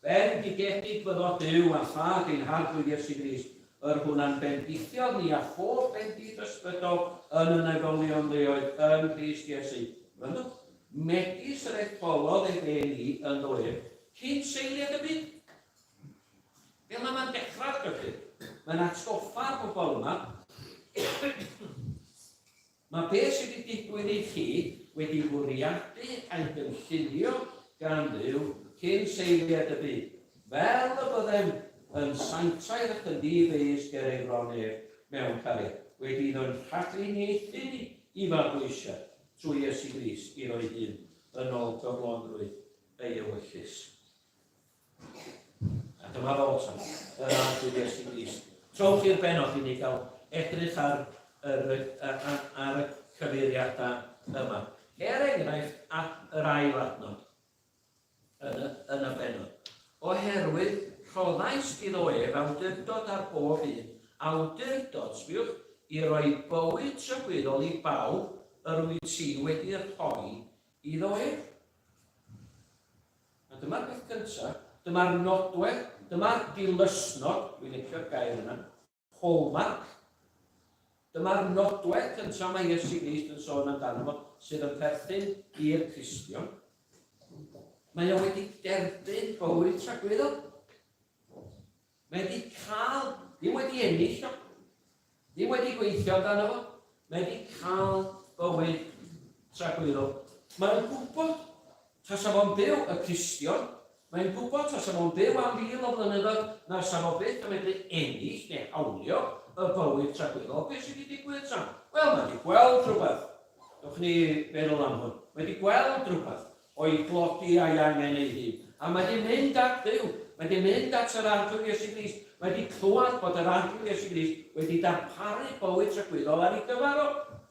Bendigedig fyddo Duw a Thad ein Harglwydd Iesu Grist, yr hwn a'n bendithiodd ni â phob bendith ysbrydol yn y nefolion leoedd yng Nghrist Iesu. Gwrandwch, megis yr etholodd efe ni ynddo ef, cyn seiliad y byd. Fel 'na mae'n dechrau'r llythyr. Mae'n atgoffa'r bobl yma. Mae beth sydd wedi digwydd i chi wedi fwriadu a'i gynllunio gan Dduw cyn seiliad y byd, fel y byddem yn sanctaidd ac yn ddi-feius ger ei fron ef mewn cariad, wedi iddo'n rhagluniaethu ni i fabwysiad trwy Iesu Grist iddo'i hun yn ôl gyflonrwydd ei ewyllys. A dyma fo, ta, yr Arglwydd Iesu Grist. Trowch i'r bennod i ni gael edrych ar, yr, ar, ar y cyfeiriadau yma. Er enghraifft, at yr ail adnod yn y, yn y bennod. Oherwydd rhoddais iddo ef awdurdod ar bob un, awdurdod, sbiwch, i roi bywyd tragwyddol i bawb yr wyt ti wedi rhoi iddo ef. A dyma'r peth cyntaf, dyma'r nodwedd, dyma'r dilysnod, dwi'n licio'r gair yna, hallmark. Dyma'r nodwedd cyntaf mae Iesu Grist yn sôn amdano fo, sydd yn perthyn i'r Cristion. Mae o wedi derbyn bywyd tragwyddol. Mae wedi cael, ddim wedi ennill o, ddim wedi gweithio amdano fo, mae wedi cael bywyd tragwyddol. Mae'n gwybod, tasa fo'n byw y Cristion, mae'n gwybod tasa fo'n byw am fil o flynyddoedd, na sa fo byth yn medru ennill neu hawlio y bywyd tragwyddol. Beth sydd wedi digwydd ta? Wel, mae wedi gweld rhywbeth. Dewch ni feddwl am hwn. Mae wedi gweld rhywbeth. o'i dlodi a'i angen ei hun. A mae 'di mynd at Dduw. Mae 'di mynd at yr Arglwydd Iesu Grist. Mae 'di clywed bod yr Arglwydd Iesu Grist wedi darparu bywyd tragwyddol ar ei gyfer o,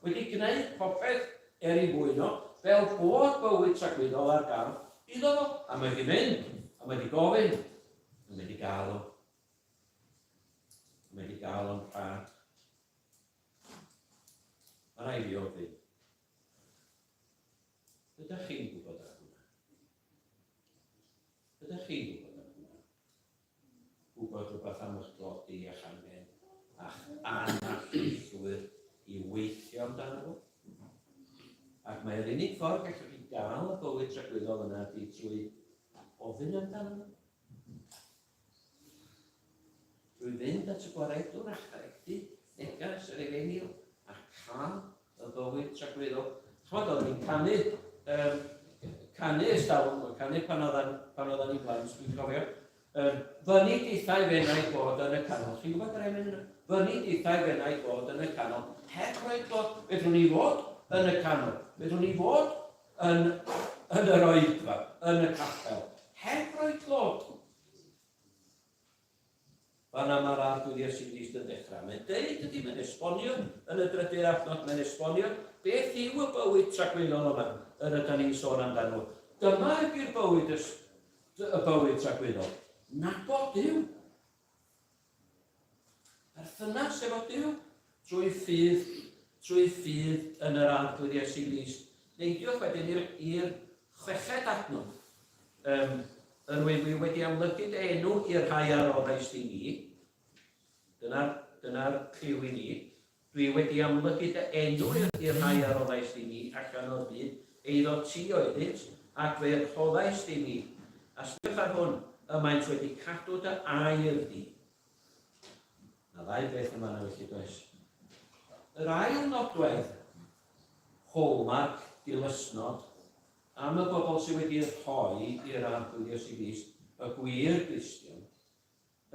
wedi gwneud popeth er ei fwyn o, fel bod bywyd tragwyddol ar gael iddo fo. A mae 'di mynd, a mae 'di gofyn, a mae 'di gael o. A mae 'di gael o'n rhad. Mae rhaid fi ofyn. Ydych chi'n gwybod am hwnna? Ydych chi'n gwybod am hwnna? Gwybod rhywbeth am eich dlodi a'ch angen a'ch anallu llwyr i weithio amdano fo? Ac mae'r unig ffordd gallwch chi gael y bywyd tragwyddol yna ydy trwy ofyn amdano fo. Drwy fynd at y gwaredwr a chredu neges yr efengyl a cael y bywyd tragwyddol. Ch'mod, oedden ni'n canu, um, canu ystalwm, canu pan oedden, pan oedden ni'n blant, dwi'n cofio. Um, fyny dithau fenau bod yn y canol. Chi'n gwybod yr emyn yna? Fyny dithau fenau bod yn y canol. Heb roi dod, fedrwn ni fod yn y canol. Fedrwn ni fod yn yn yr oedfa, yn y capel, heb roi clod. Fanna mae'r Arglwydd Iesu Grist yn dechrau. Mae'n deud ydy, mae'n esbonio yn y drydydd adnod, mae'n esbonio beth yw y bywyd tragwyddol yma yr ydy ni'n sôn amdano. Dyma ydy'r bywyd, y bywyd tragwyddol. Nabod Duw. Perthynas efo Duw trwy ffydd, trwy ffydd yn yr Arglwydd Iesu Grist. Neidiwch wedyn i'r chweched adnod. Um, yr wyf fi wedi amlygu dy enw i'r rhai a roddaist i mi. Dyna'r dyna cliw i ni. Dwi wedi amlygu dy enw i'r rhai a roddaist i mi allan o'r byd, eiddo ti oeddynt, ac fe rhoddaist i mi. A sbiwch ar hwn, y maent wedi cadw dy air di. Mae ddau beth yma yna felly, does? Yr ail nodwedd, hallmark, dilysnod, am y bobl sydd wedi rhoi i'r Arglwydd Iesu Grist, y gwir Gristion,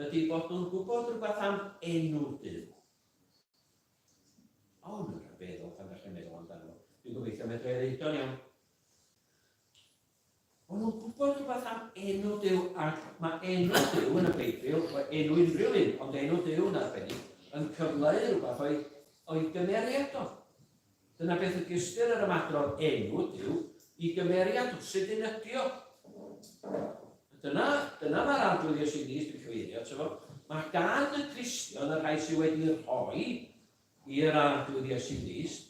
ydy bod nhw'n gwybod rhywbeth am enw Duw. O, mae'n rhyfeddol pan ddech chi'n meddwl amdano fo. Dwi'n gobeithio medra i ddeud o'n iawn. O'n nhw'n gwybod rhywbeth am enw Duw, ac mae enw Duw yn y Beibl, enw unrhyw un, ond enw Duw yn arbennig, yn cyfleu rhywbeth o'i, o'i gymeriad o. Dyna beth ydy ystyr yr ymadrodd enw Duw, i gymeriad o, sut un ydi o. Dyna, dyna mae'r Arglwydd Iesu Grist yn cyfeirio ato fo. Mae gan y Cristion, y rhai sydd wedi rhoi i'r Arglwydd Iesu Grist,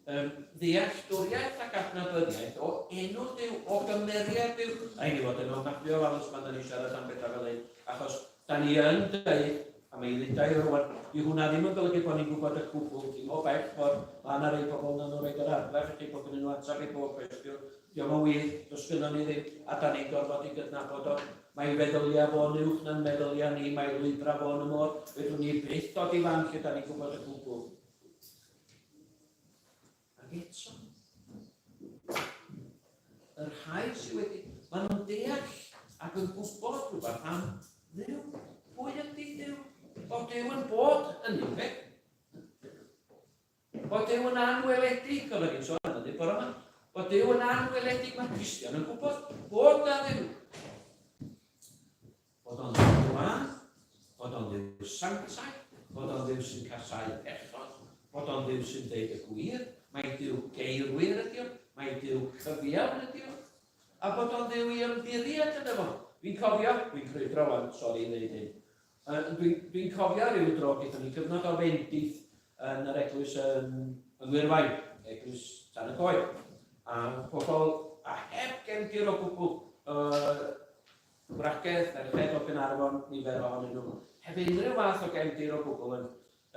um, ddealltwriaeth ac adnabyddiaeth o enw Duw, o gymeriad Duw. A i ni fod yn ofnadwy o ofalus pan da ni'n siarad am bethau fel hyn, achos da ni yn dweud, a mae i ddudau o rwan, di hwnna ddim yn golygu bod ni'n gwybod y cwbl, dim o bell ffordd, mae yna rei pobl na nhw'n rhaid yr argraff i chi bod gen nhw ateb i bob cwestiwn, Dio'm yn wir, does gynnon ni ddim, a 'dan ni'n gorfod ei gydnabod o. Mae'i feddylia fo'n uwch na'n meddylia ni, mae'i lwybra fo'n y môr, fedrwn ni byth dod i fan lle 'dan ni'n gwybod y cwbl. Ac eto, y rhai sydd wedi, maen nhw'n deall ac yn gwybod rhywbeth am Dduw. Pwy ydy Duw? Bod Duw yn bod yn un peth. Bod Duw yn anweledig, oedden ni'n sôn am hynny bore yma. Bod Duw yn anweledig, mae Cristion yn gwybod bod na Dduw. Bod o'n Dduw glân, bod o'n Dduw sanctaidd, bod o'n Dduw sy'n casáu pechod, bod o'n Dduw sy'n deud y gwir, mae Duw geirwir ydi o, mae Duw cyfiawn ydi o, a bod o'n Dduw i ymddiried yno fo. Fi'n cofio, dwi'n crwydro wan, sori i ddeud hyn, Dwi'n dwi cofio rhyw dro gaethon ni gyfnod o fendith yn yr eglwys yn, yng Ngwyrfai, eglwys Tan y Coed. A pobl a heb gefndir o gwbl, gwragedd, merched o Gaernarfon, nifer ohonyn nhw, heb unrhyw fath o gefndir o gwbl yn,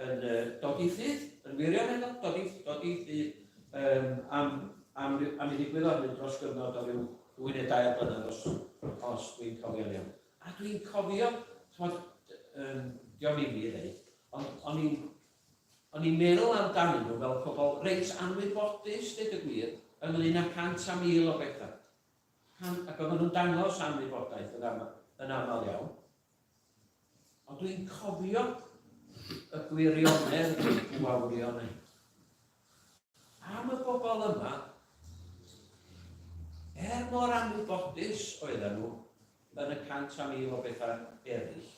yn uh, dod i ffydd, yn wirioneddol, dod i, dod i ffydd um, am, am, am i ddigwyddodd hyn dros gyfnod o ryw ddwy neu dair blynedd os, os dwi'n cofio'n iawn. A dwi'n cofio, ch'mod, yym, dio'm i fi ddeud, ond o'n i'n o'n i'n meddwl amdanyn nhw fel pobl reit anwybodus, deud y gwir, ynglyn â 100 a 1,000 o bethau. Can, ac oedden nhw'n dangos anwybodaeth yn, am, yn aml iawn. Ond dwi'n cofio y gwirionedd gwawrio yna. Am y bobl yma, er mor anwybodus oedden nhw yn y 100 a 1,000 o bethau eraill,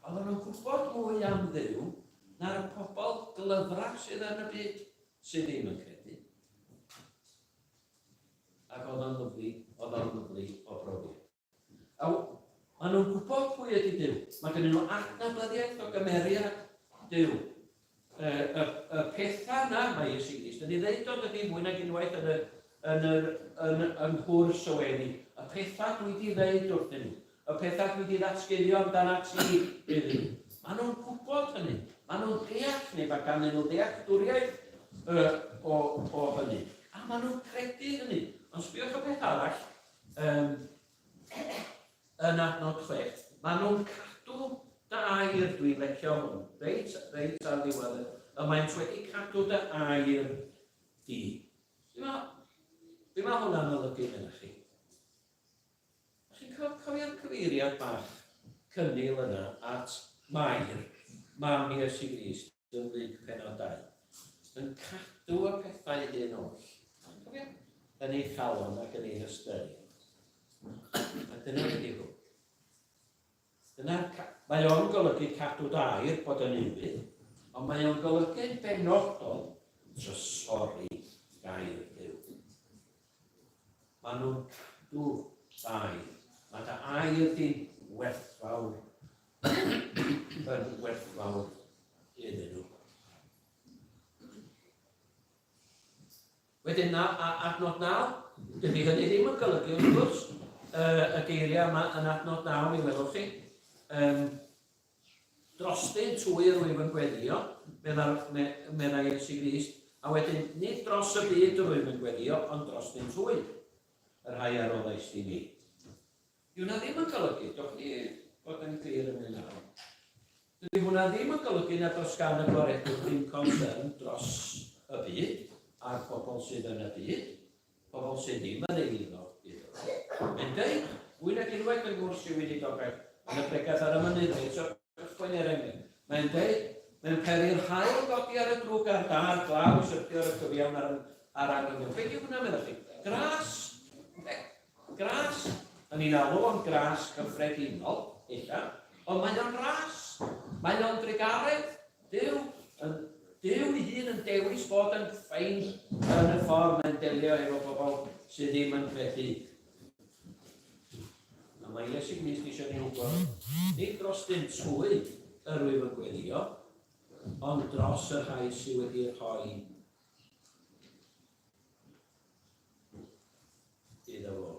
oedden nhw'n gwybod mwy am Dduw na'r pobl glyfrach sydd yn y byd sydd ddim yn credu. Ac oedd o'n lyfli, oedd o'n lyfli o brofiad. A maen nhw'n gwybod pwy ydy Duw. Mae gen nhw adnabyddiaeth o gymeriad Duw. Y, y, y pethau yna mae Iesu Grist yn ei ddeud o dydy mwy nag unwaith yn y, yn yr, yn, yng nghwrs y weddi. Y pethau dwi wedi ddeud wrthyn nhw. Y pethau dwi wedi ddatguddio amdana ti iddyn nhw. Maen nhw'n gwybod hynny. Maen nhw'n deall neu mae ganddyn nhw ddealltwriaeth uh, o, o hynny. A maen nhw'n credu hynny. Ond sbiwch y peth arall, Um, yn adnod 6, maen nhw'n cadw dy air, dwi'n lecio hwn, reit, reit ar ddiwedd y, y maent wedi cadw dy air di. Be mae, be mae hwnna'n olygu yna chi? Chi'n cofio'r cyfeiriad bach cynnil yna at Mair, mam Iesu Grist, yn Luc penod 2, yn cadw y pethau hyn oll. Cofio? yn ei chalon ac yn ei hystyried. A dyna beth yw hwn. Dyna, mae o'n golygu cadw dair bod yn ufudd, ond mae o'n golygu'n benodol trysori gair Duw. Maen nhw'n cadw dair. Mae dy air di'n werthfawr, yn werthfawr iddyn nhw. Wedyn, na, a, adnod 9, dydy hynny ddim yn golygu, wrth gwrs, uh, y geiriau yma yn adnod 9, mi welwch chi. Um, drostynt hwy yr wyf yn gweddio, meddai, me, meddai Iesu Grist, a wedyn, nid dros y byd yr wyf yn gweddio, ond drostynt hwy, y rhai a roddais i mi. Dyw hwnna ddim yn golygu, dowch ni fod yn glir ynglyn â hwn. Dydy hwnna ddim yn golygu nad oes gan y gwaredwr ddim concern dros y byd a'r pobl sydd yn y byd, pobl sydd ddim yn eiddo iddo fo. Mae'n deud, fwy nag unwaith yng nghwrs i weinidogaeth, yn y bregeth ar y mynydd, reit o'r cychwyn er enghraifft, mae'n deud, mae'n peri'r haul godi ar y drwg a'r da a'r glaw i syrthio ar y cyfiawn a'r, a'r angyfiawn. Be di hwnna, meddech chi? Gras! Gras, yn ni'n alw o'n gras cyffredinol, ella, ond mae o'n ras, mae o'n drugaredd, Duw, yn, Duw ei hun yn dewis bod yn ffein yn y ffordd mae'n delio efo bobl sydd ddim yn credu. A mae Iesu Grist eisiau ni wybod, nid dros dynt hwy yr wyf yn gweddio, ond dros y rhai sydd wedi rhoi iddo fo.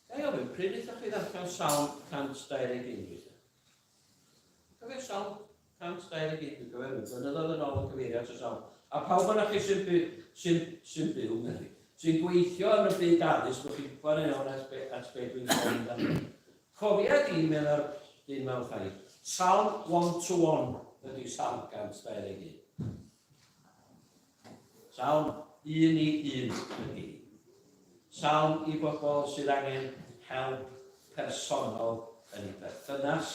Ga i ofyn, pryd wnaethoch chi ddarllen Salm 121 dwytha? Cofio Salm 121, dwi'n cofio rhyw blynyddoedd yn ôl yn cyfeirio at y Salm. A pawb yna chi sy'n by, sy'n, sy'n byw, meddwi, sy'n gweithio yn y byd addysg, bod chi'n gwybod yn iawn at be, at be dwi'n sôn amdano. Cofia di, meddai'r dyn mewn ffaith, Salm 121 ydy Salm 121. Salm un i un ydy. Salm i bobl sydd angen help personol yn eu perthynas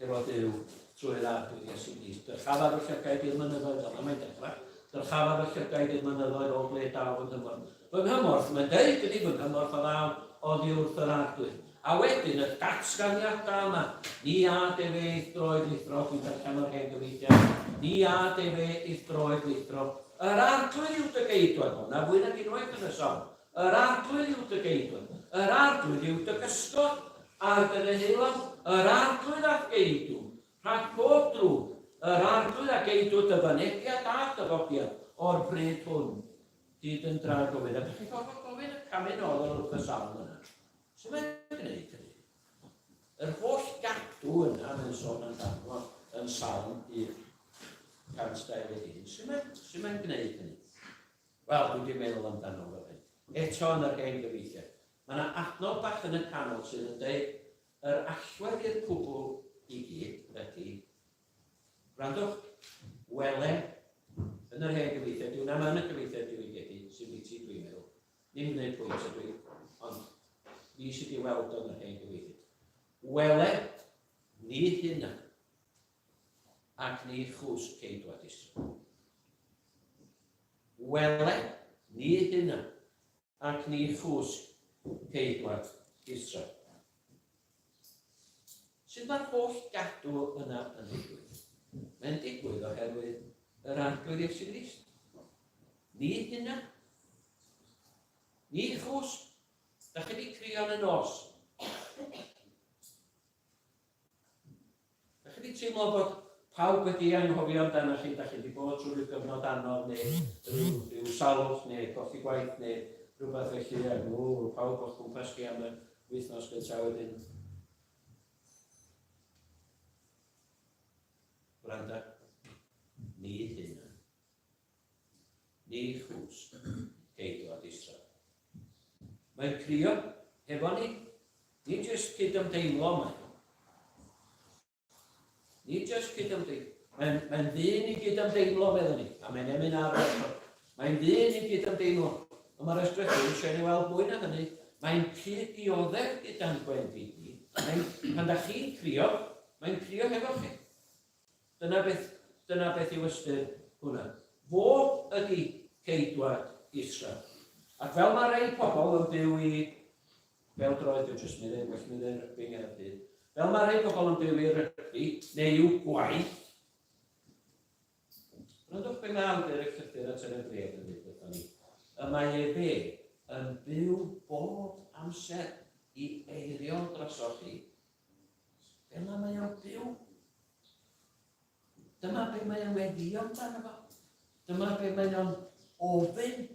efo Duw trwy'r Arglwydd Iesu Grist. Dyrchafaf y llygaid i'r mynyddoedd, fel yna mae'n dechrau. Dyrchafaf y llygaid i'r mynyddoedd o ble daw fy nghymorth. Fy nghymorth, mae'n deud, ydy fy nghymorth a ddaw oddi wrth yr Arglwydd. A wedyn y datganiadau yma, Ni ad efe i'th droed lithro, dwi'n darllen o'r hen gyfieithiad, ni ad efe i'th droed lithro, yr Arglwydd yw dy geidwad, hwnna fwy nag unwaith yn y salm, yr Arglwydd yw dy geidwad, yr Arglwydd yw dy gysgod ar dy ddeheulaw, yr Arglwydd a'th geidw, rhag pob drwg, yr Arglwydd a geidw dy fynediad a'th ddyfodiad o'r pryd hwn hyd yn dragywydd. A dych chi'n gorfod gofyn y camu nôl oddi wrth y salm yna. Sut mae'n gwneud hynny? Yr holl gadw yna mae'n sôn amdano yn Salm 121. Sut mae'n sut mae'n gwneud hynny? Wel, dwi wedi meddwl amdano fel hyn. Eto yn yr hen gyfeithiad. Mae yna adnod bach yn y canol sydd yn dweud yr allwedd i'r cwbl i gyd ydy, gwrandwch, wele, yn yr hen gyfeithiad, dyw hwnna yn y gyfeithiad diwygiedig, sy'n biti dwi'n meddwl, Ddim gwneud pwynt ydw i, ond fi sydd wedi weld o'n yr hen gyfieithydd. Wele, ni hynna, ac ni chwsg ceidwad Israel. Wele, ni hynna, ac ni chwsg ceidwad Israel. Sut mae'r holl gadw yna yn digwydd? Mae'n digwydd oherwydd yr Arglwydd Iesu Grist. Ni hynna. Ni chwsg. Da chi wedi crio yn y nos. Da chi wedi teimlo bod pawb wedi anghofio amdano chi, da chi wedi bod trwy rhyw gyfnod anodd neu rhyw, rhyw salwch neu colli gwaith neu rhywbeth felly, a nhw, pawb o'ch cwmpas chi am y wythnos gyntaf wedyn. Gwranda, ni hynna. Ni chwsg, ceidwad Israel. Mae'n crio hefo ni. Nid jyst cydymdeimlo mae o. Nid jyst cydymdeimlo. Mae'n mae ddyn i gydymdeimlo, meddwn ni, a mae'n emyn arall. Mae'n ddyn i gydymdeimlo. Ond mae'r ysgrythur eisiau ni weld mwy na hynny. Mae'n cyd-dioddef gyda'n gwendid ni. Mae'n, pan da chi'n crio, mae'n crio hefo chi. Dyna beth, dyna beth yw ystyr hwnna. Fo ydy Ceidwad Israel. Ac fel mae rhai pobl yn byw i bêl-droed, dwi'n jyst mynd well mynd yn rygbi yng Nghaerdydd, fel mae rhai pobl yn byw i rygbi neu i'w gwaith, Gwrandwch be mae awdur y llythyr at yr Hebreaid yn dweud wrthon ni. Y mae efe yn byw bob amser i eiriol drosoch chi. Fel na mae o'n byw. Dyma be mae o'n weddio amdano fo. Dyma be mae o'n ofyn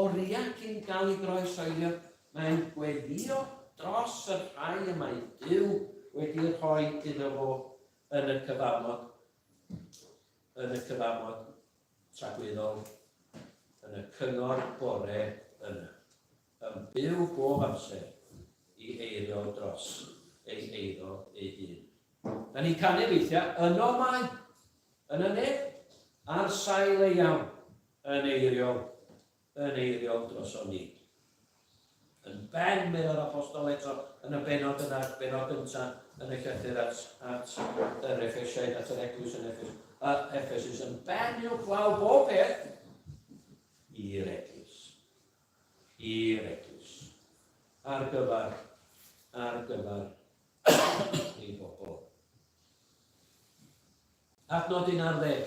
oriau cyn gael ei groeshoelio. Mae'n gweddio dros y rhai y mae Duw wedi rhoi iddo fo yn y cyfamod, yn y cyfamod tragwyddol, yn y cyngor bore yna, yn byw bob amser i eiriol dros ei eiddo ei hun. Da ni'n canu weithiau, yno mae, yn y nef, ar sail ei iawn, yn eiriol, yn eiriol droson ni. Yn ben, meddai'r apostol eto, yn y bennod yna, bennod gyntaf yn y llythyr at, at yr Effesiaid, at yr eglwys yn Effes, uh, Effesus, yn ben uwchlaw bob peth i'r eglwys. I'r eglwys. Ar gyfer, ar gyfer ei bobl. Adnod 11.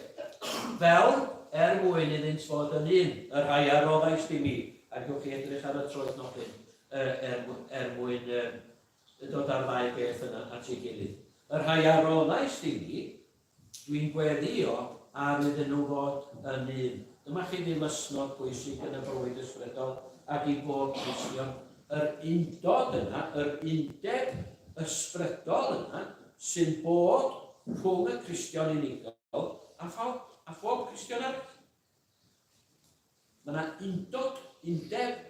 Fel, er mwyn iddynt fod yn un, y rhai a roddaist i mi, a gewch chi edrych ar y troednodyn er, er mwyn dod â'r ddau beth yna at ei gilydd. Y rhai a roddaist i mi, dwi'n gweddïo ar iddyn nhw fod yn un. Dyma chi ddilysnod pwysig yn y bywyd ysbrydol ac i bob Cristion. Yr undod yna, yr undeb ysbrydol yna, sy'n bod rhwng y Cristion unigol a phawb, a phob Cristion arall. Mae yna undod, undeb,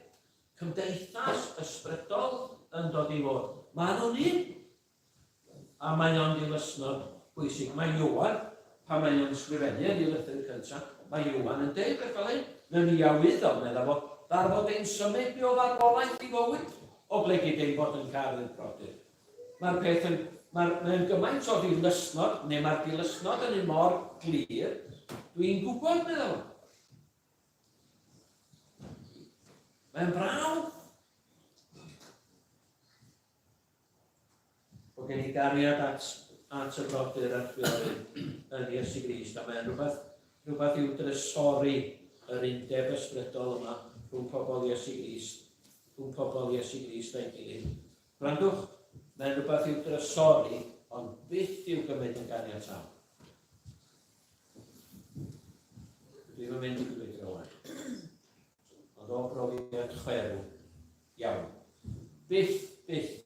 cymdeithas ysbrydol yn dod i fod. Mae nhw'n un. A mae o'n ddilysnod bwysig. Mae Ioan, pan mae o'n sgrifennu yn ei lythyr cyntaf, mae Ioan yn deud beth fel hyn, mewn iawyddol, medda fo, ddarfod ein symud ni o farwolaeth i fywyd, oblegid ein bod yn caru'r brodyr. Mae'r peth yn... Mae'r, mae'n gymaint o ddilysnod, neu mae'r dilysnod yn un mor glir, dwi'n gwybod, meddwl. Mae'n brawf bod gen i gariad at, at y brodyr a'r chwiorydd yn Iesu Grist, a mae'n rhywbeth, rhywbeth i'w drysori yr undeb ysbrydol yma rhwng pobl Iesu Grist, rhwng pobl Iesu Grist a'i gilydd. Gwrandwch, mae'n rhywbeth i'w drysori, ond byth i'w gymryd yn ganiataol. Dwi'm yn mynd i grwydro wan. Ond o brofiad chwerw iawn. Byth, byth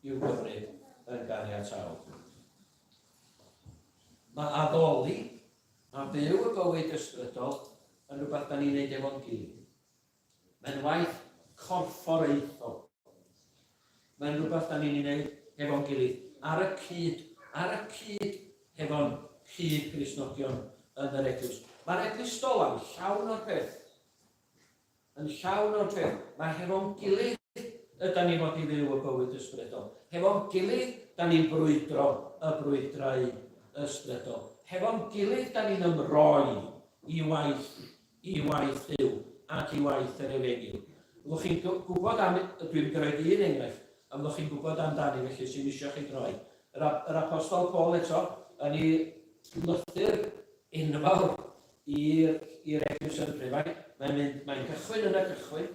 i'w gymryd yn ganiataol. Mae addoli a byw y bywyd ysbrydol yn rhywbeth da ni'n neud efo'n gilydd. Mae'n waith corfforaethol. Mae'n rhywbeth da ni'n ei wneud hefo'n gilydd, ar y cyd, ar y cyd hefo'n cyd Gristnogion yn yr eglwys. Mae'r eglwys Dolan llawn o'r peth. Yn llawn o'r peth. Mae hefo'n gilydd yda ni fod i fyw y bywyd ysbrydol. Hefo'n gilydd, da ni'n brwydro y brwydrau ysbrydol. Hefo'n gilydd, da ni'n ymroi i waith i waith Duw ac i waith yr Efengyl. Fyddwch chi'n gwybod am, dwi'n mynd i roed un enghraifft, a fyddwch chi'n gwybod amdani felly sy'n isio chi droi. Yr, yr Apostol Paul eto, yn ei lythyr enfawr i'r eglwys yn Rhufain, mae'n mynd, mae'n cychwyn yn y cychwyn,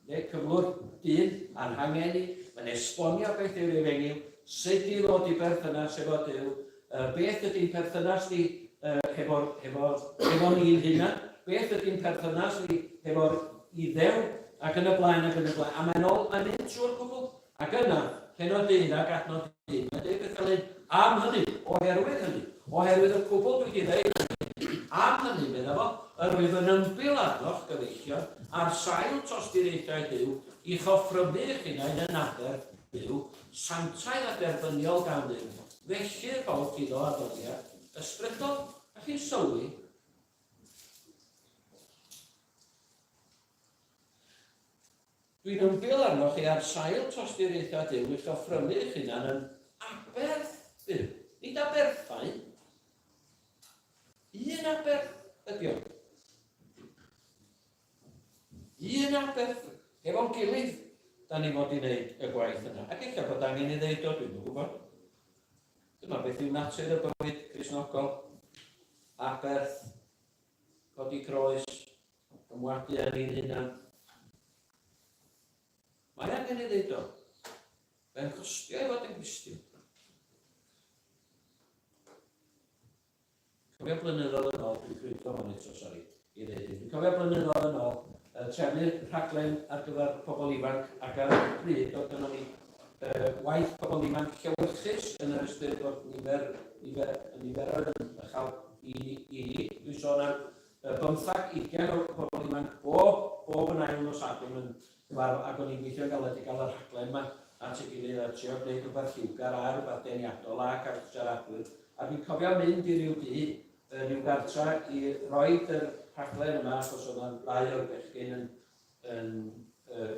Neu cyflwr dyn a'n hangen ni. Mae'n esbonio beth yw'r Efengyl, sut i ddod i berthynas efo Duw, beth ydy'n perthynas ni hefo'r, hefo, hefo ni'n hunan, beth ydy'n perthynas ni hefo'r Iddew, ac yn y blaen ac yn y blaen. A mae'n ôl, mae'n mynd trwy'r cwbl. Ac yna, pennod 11 adnod 1, mae'n dweud beth fel hyn, am hynny, oherwydd hynny, oherwydd y cwbl dwi wedi dweud hynny, am hynny, medda fo, yr wyf yn ymbil arnoch, gyfeillion, ar sail tosturiaethau Duw, i'ch offrymu eich hunain yn aberth Duw, sanctaidd a derbyniol gan Dduw, felly rhowch iddo addoliad ysbrydol. A chi'n sylwi? Dwi'n ymbil arnoch chi ar sail tosturiaethau Duw i'ch offrymu eich hunan yn aberth byw. Nid aberthau. Un aberth ydy o. Un aberth, efo'n gilydd, da ni fod i wneud y gwaith yna. Ac ella bod angen i ddeud o, dwi'm yn gwybod. Dyma beth yw natur y bywyd Cristnogol. Aberth, codi croes, ymwadu â ni'n hunan. Mae angen i ddeud o. Mae'n costio i fod yn Gristion. Cofio blynyddoedd yn ôl, dwi'n crwydro hwn eto, sori, i ddeud hyn. Dwi'n cofio blynyddoedd yn ôl, trefnu rhaglen ar gyfer pobl ifanc ac ar y pryd oedd gynnon ni uh, waith pobl ifanc llewyrchus yn yr ystyr bod nifer, nifer, niferoedd yn uchel i, i ni. Dwi'n sôn am uh, bymthag, ugain o bobl ifanc bob, bob yn ail nos Sadwrn yn cyfarfod, ac o'n i'n gweithio'n galed i gael y rhaglen yma at ei gilydd a trio gwneud rhywbeth lliwgar a rhywbeth deniadol a cael siaradwyr. A dwi'n cofio mynd i ryw dŷ, ryw gartra i roid yr rhaglen yma achos oedd yna ddau o'r bechgyn yn, yn uh,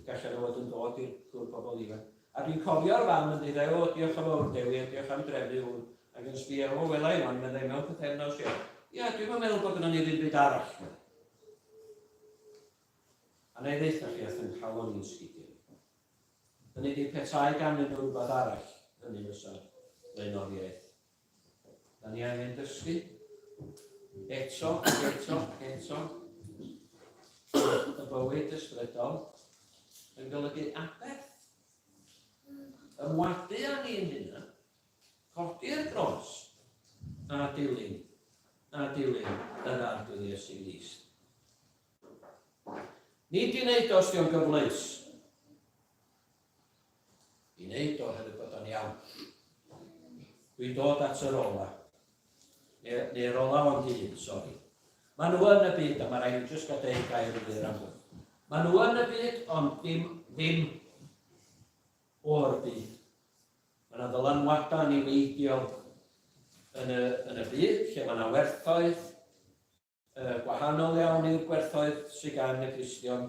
gallen nhw fod yn dod i'r cwrdd pobl ifanc. A dwi'n cofio'r fam yn dweud, o, diolch yn fawr Dewi, a diolch am drefnu hwn. Ac yn sbio, o, wela i wan, meddai mewn pythefnos, ia. Ia, dwi'n meddwl bod gynnon ni ddim byd arall, meddai. A na i ddeutha chi, ath 'y nghalon i'n sgidiau. Hynny ydi, petai ganddyn nhw rhywbeth arall, hynny fysa'r flaenoriaeth. Da ni angen dysgu, eto ac eto ac eto, y bywyd ysbrydol yn golygu aberth. Ymwadu â ni'n hunan, codi'r gros a dilyn, a dilyn yr Arglwydd Iesu Grist. Nid i wneud o os dio'n gyfleus. I wneud o oherwydd bod o'n iawn. Dwi'n dod at yr ola. Neu, neu'r ola ond un, sori. Maen nhw yn y byd, a mae rhaid i jyst gael deud gair i fyr am hwn. Maen nhw yn y byd, ond dim, ddim o'r byd. Mae yna ddylanwadau niweidiol yn y, yn y byd, lle mae yna werthoedd, Gwahanol iawn yw'r gwerthoedd sydd gan y Cristion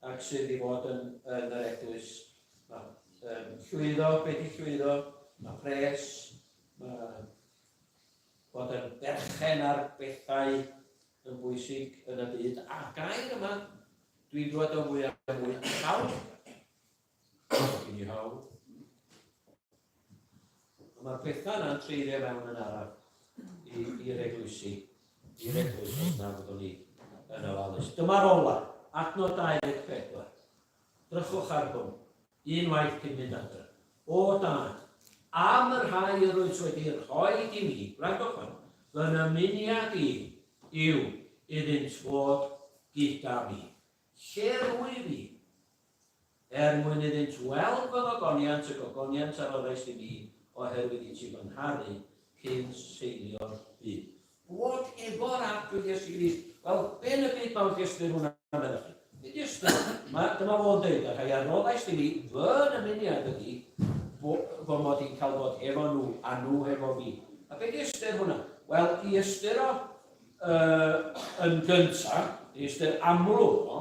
ac sydd i fod yn, yn yr eglwys. Mae um, llwyddo, be di llwyddo, mae pres, mae bod yn berchen ar bethau yn bwysig yn y byd. A'r gair yma, dwi'n dod o fwy a mwy, hawl. Gen i hawl. Mae'r pethau yna'n treiddio mewn yn araf i'r eglwysi, i'r eglwys os na fyddwn ni yn ofalus. Dyma'r ola, adnod 24. Drychwch ar hwn, un waith cyn mynd adre. O dad, am y rhai yr wyt wedi rhoi i mi, gwrandwch fan, fy nymuniad i yw iddynt fod gyda mi. Lle rwyf i? Er mwyn iddynt weld fy ngogoniant, y gogoniant a roddaist i mi, oherwydd i ti fy ngharu cyn seilio'r byd. Bod efo'r Arglwydd Iesu Grist. Wel, be yn y byd mawr 'di ystyr hwnna, meddech chi? Be 'di ystyr? Mae, dyma fo'n deud, y rhai a roddaist i mi, fy nymuniad ydi, fo, fy mod i'n cael bod efo nhw, a nhw hefo fi. A be 'di ystyr hwnna? Wel, i ystyr o uh, yn gyntaf, i ystyr amlwg o,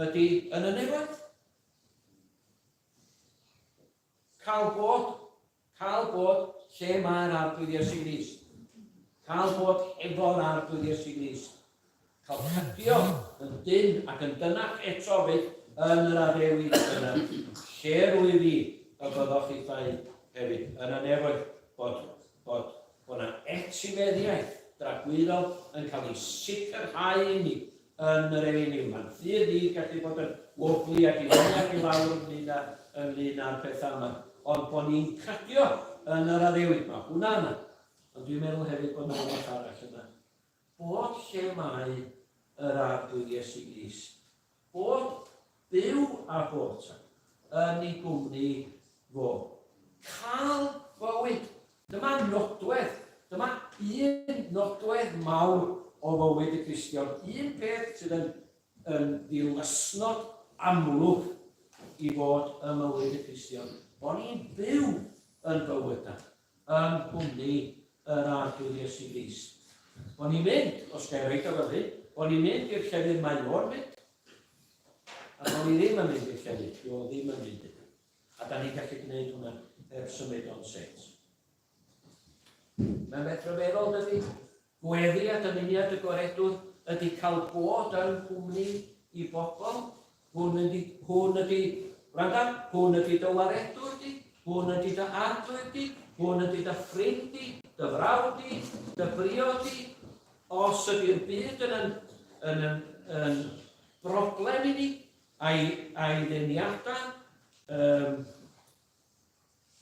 ydy yn y nefoedd. Cael bod, cael bod lle mae'r Arglwydd Iesu Grist. Cael bod hefo'r Arglwydd Iesu Grist. Cael cydio yn dyn ac yn dynach eto fyth yn yr addewid yna. Lle rwyf i, y byddwch chithau hefyd yn y nefoedd, bod, bod Bod 'na etifeddiaeth dragwyddol yn cael ei sicrhau i ni yn yr efengyl. Mae'n ffydd i gallu bod yn wobbly ac i fyny ac i lawr ynglyn â, ynglyn â'r pethau yma. Ond bod ni'n cydio yn yr addewid, mae hwnna yna. Ond dwi'n meddwl hefyd bod yna rhywbeth arall yna. Bod lle mae yr Arglwydd Iesu Grist Bod byw a bod yn ei gwmni fo. Cael bywyd. Dyma nodwedd, dyma un nodwedd mawr o fywyd y Cristion. Un peth sydd yn, yn ddilysnod amlwg i fod ym mywyd y Cristion. Bod ni'n byw yn bywydau. yng nghwmni yr Arglwydd Iesu Grist. Bod ni'n mynd, os ga i roid o fel hyn, bod ni'n mynd i'r llefydd mae o'n mynd, a bod ni ddim yn mynd i'r llefydd lle o ddim yn mynd iddyn. A da ni'n gallu gwneud hwnna heb symud o'n set. Mae'n beth rhyfeddol, dydy? Gweddi a dymuniad y Gwaredwr ydy cael bod yng nghwmni i bobl, hwn ydi, hwn ydi, gwranda, hwn ydi dy waredwr di, hwn ydi dy arglwydd di, hwn ydi dy ffrind di, dy frawd di, dy briod di. Os ydi'r byd yn, yn, yn, yn, yn broblem i ni, a'i, a'i ddeniadau, um,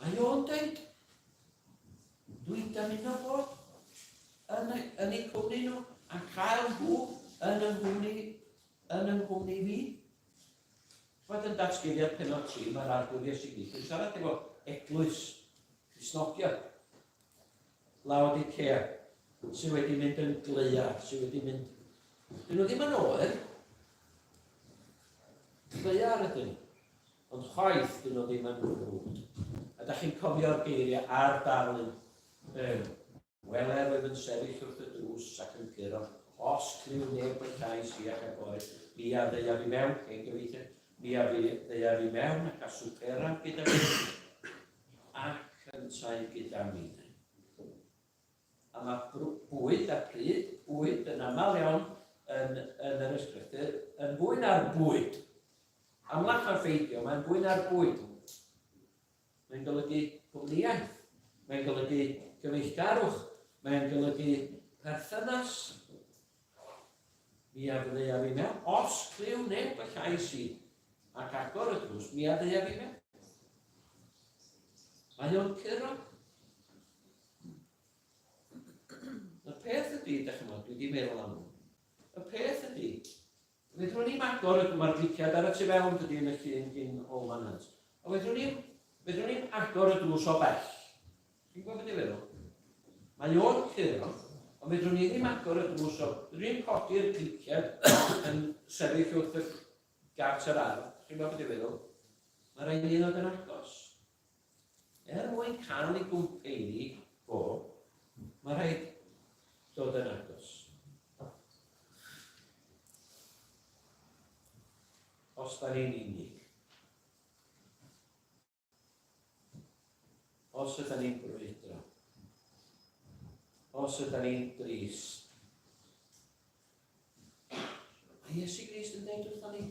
Mae o'n deud, dwi'n dymuno bod yn, yn eu cwmni nhw a cael nhw yn yng nghwmni, yn yng nghwmni fi. Fod yn datguddiad penod 3, mae'r Arglwydd Iesu Grist yn siarad efo eglwys Cristnogion, Laodicea, sydd wedi mynd yn gleia, sydd wedi mynd... Dyn nhw ddim yn oer, gleiar ydyn nhw. Ond chwaith, dyn nhw ddim yn frwd. A da chi'n cofio'r geiriau a'r darlun. Um, Wele, rwyf yn sefyll wrth y drws ac yn curo. Os clyw neb fy llais i ac agoryd, mi a ddeuaf i mewn, hen gyfeillion, mi a ddeuaf i mewn ac a swperaf gyda mi, ac yntau gyda minnau. A mae bwyd a pryd bwyd yn aml iawn yn, yn yr ysgrythur yn fwy na'r bwyd. Amlach na pheidio, mae'n fwy na'r bwyd. Mae'n golygu cwmnïaeth, mae'n golygu gyfeillgarwch, mae'n golygu perthynas. Mi a ddeuaf i mewn, os clyw neb y llais i, ac agor y drws, mi a ddeuaf i mewn. Mae o'n curo. Y peth ydy, da chi'n dwi wedi meddwl am hwn. Y peth ydy, Fedrwn ni'm agor y... Mae'r gliciad ar y tu fewn, dydy, yn y llun gin Holman Hunt. A fedrwn ni'm, fedrwn ni'm agor y drws o bell. Chi'n gwybod beth dwi'n feddwl? Mae o'n curo, ond fedrwn ni ddim agor y drws o... Fedrwn ni'm codi'r gliciad yn sefyll wrth y gart yr ardd. Chi'n gwybod beth dwi'n feddwl? Mae rhaid ni ddod yn agos. Er mwyn cael ei gwmpeini fo, mae rhaid dod yn agos. Os da ni'n unig. Os ydyn ni'n brwydro. Os ydyn ni'n drist. Mae Iesu Grist yn dweud wrthon ni,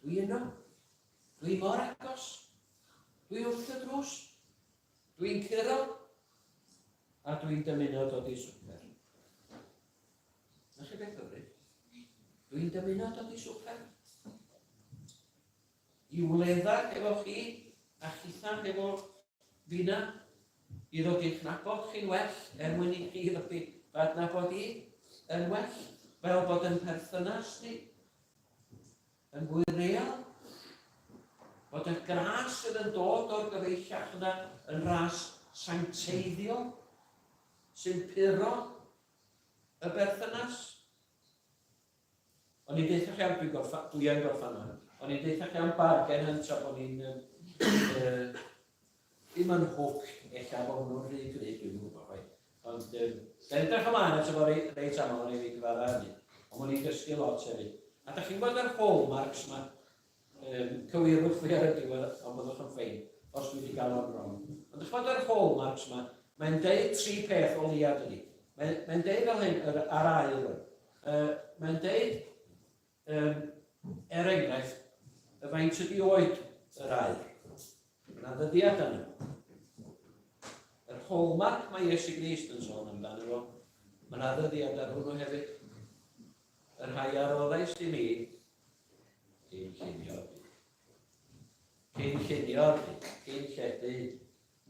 dwi yno, Dwi mor agos. Dwi wrth y drws. Dwi'n curo. A dwi'n dymuno dod i swper. Na chi beth hyfryd? Dwi'n dymuno dod i swper. I wledda efo chi a chitha efo finna. I ddod i'ch nabod chi'n well er mwyn i chi ddod i fy adnabod i yn well. Fel bod yn perthynas ni Yn fwy real, bod y gras sydd yn dod o'r gyfeillach yna yn ras sancteiddiol, sy'n puro y berthynas. O'n i'n deutha chi am, dwi'n gorffa, dwi yn gorffan yma, o'n i'n deutha chi am bargen yn tra bod ni'n uh, Ddim yn hook, ella bod hwnnw'n rhy gry, dwi'm yn gwybod chwaith. Ond um, da ni'n edrych ymlaen ato fo reit, reit aml yn ei fi gyfadda hynny. Ond mwyn i'n dysgu lot hefyd. A da chi'n gweld yr hallmarks yma, um, cywirwch fi ar y diwedd, ond byddwch yn ffein os dwi wedi gael o'n wrong. Ond da chi'n gweld yr hallmarks yma, mae'n deud tri peth o leia dydi. Mae'n mae deud fel hyn, yr, ar ail rwan. Uh, mae'n deud, um, er enghraifft, y faint ydi oed yr aur. Mae yna ddyddiad arno. Yr hallmark mae Iesu Grist yn sôn amdano fo, mae yna ddyddiad ar hwnnw hefyd. Y rhai a roddais i mi, cyn llunio'r byd. Cyn llunio'r byd, cyn lledu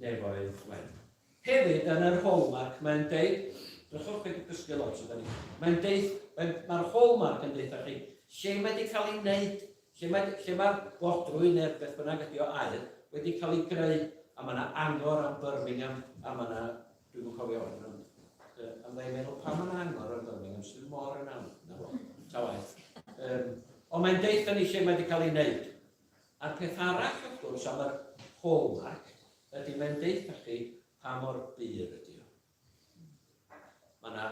nefoedd wen. Hefyd, yn yr hallmark, mae'n deud, drychwch chi wedi dysgu lot o ni, mae'n deud, mae'r mae hallmark yn deud chi, lle mae wedi cael ei wneud, lle mae'r lle mae godrwy neu'r beth bynnag ydi o aur wedi cael ei greu, a mae yna angor am Birmingham, a mae yna, dwi'm yn cofio hwn, ond uh, a mae'n meddwl pam mae yna angor am Birmingham sydd mor yn awr, na fo, ta waeth. Um, ond mae'n deud ni lle mae wedi cael ei wneud. A'r peth arall, wrth gwrs, am yr hallmark, ydy mae'n deutha chi pa mor bur ydy o. Mae yna,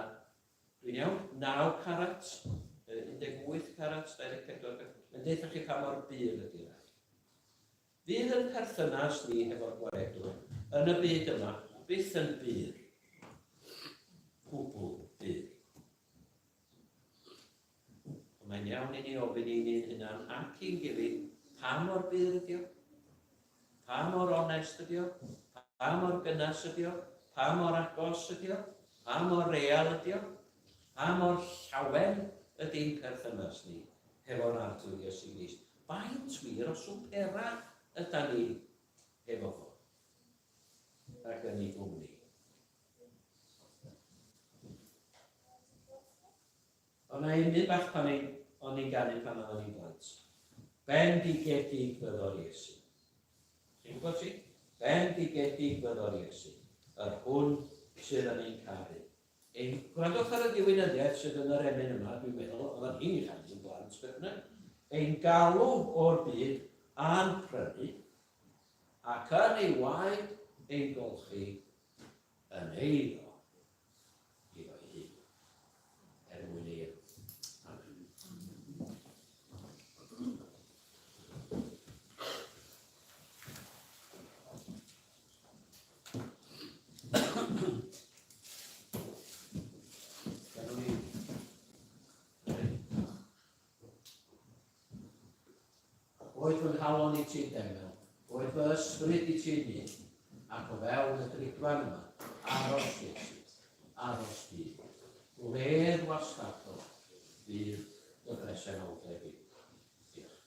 dwi'n iawn, 9 carat, 18 carat, 24 Mae'n deutha chi pa mor bur ydy'r aur. Fydd yn perthynas ni hefo'r gwaredwr yn y byd yma byth yn bur. Gwbl bur. Mae'n iawn i ni ofyn i ni'n hunan ac i'n gilydd pa mor bur ydi o? Pa mor onest ydi o? Pa mor gynnes ydi o? Pa mor agos ydi o? Pa mor real ydi o? Pa mor llawen ydi'n perthynas ni hefo'n Arglwydd Iesu Grist? Faint wir o swpera ydan ni hefo fo ac yn ei gwmni? O'na emyn bach pan i'n, o'n i'n ganu pan oedden ni'n blant. Bendigedig fyddo'r Iesu. Chi'n gwybod ti? Bendigedig fyddo'r Iesu, yr hwn sydd yn ein caru. Ein, gwrandwch ar y ddiwinyddiaeth sydd yn yr emyn yma, dwi'n meddwl, oedden ni'n ei chanu yn blant, beth bynnag. Ein galw o'r byd a'n prynu, ac yn ei waed ein golchi yn eiddo iddo'i hun, er mwyn ei enw. Amen. Ganwn ni. Boed fy nghalon i ti'n deml, boed fy ysbryd i ti'n un, ac o fewn y drigfan yma, aros Iesu, aros di. Gwledd wastadol fydd dy bresenoldeb i. Diolch.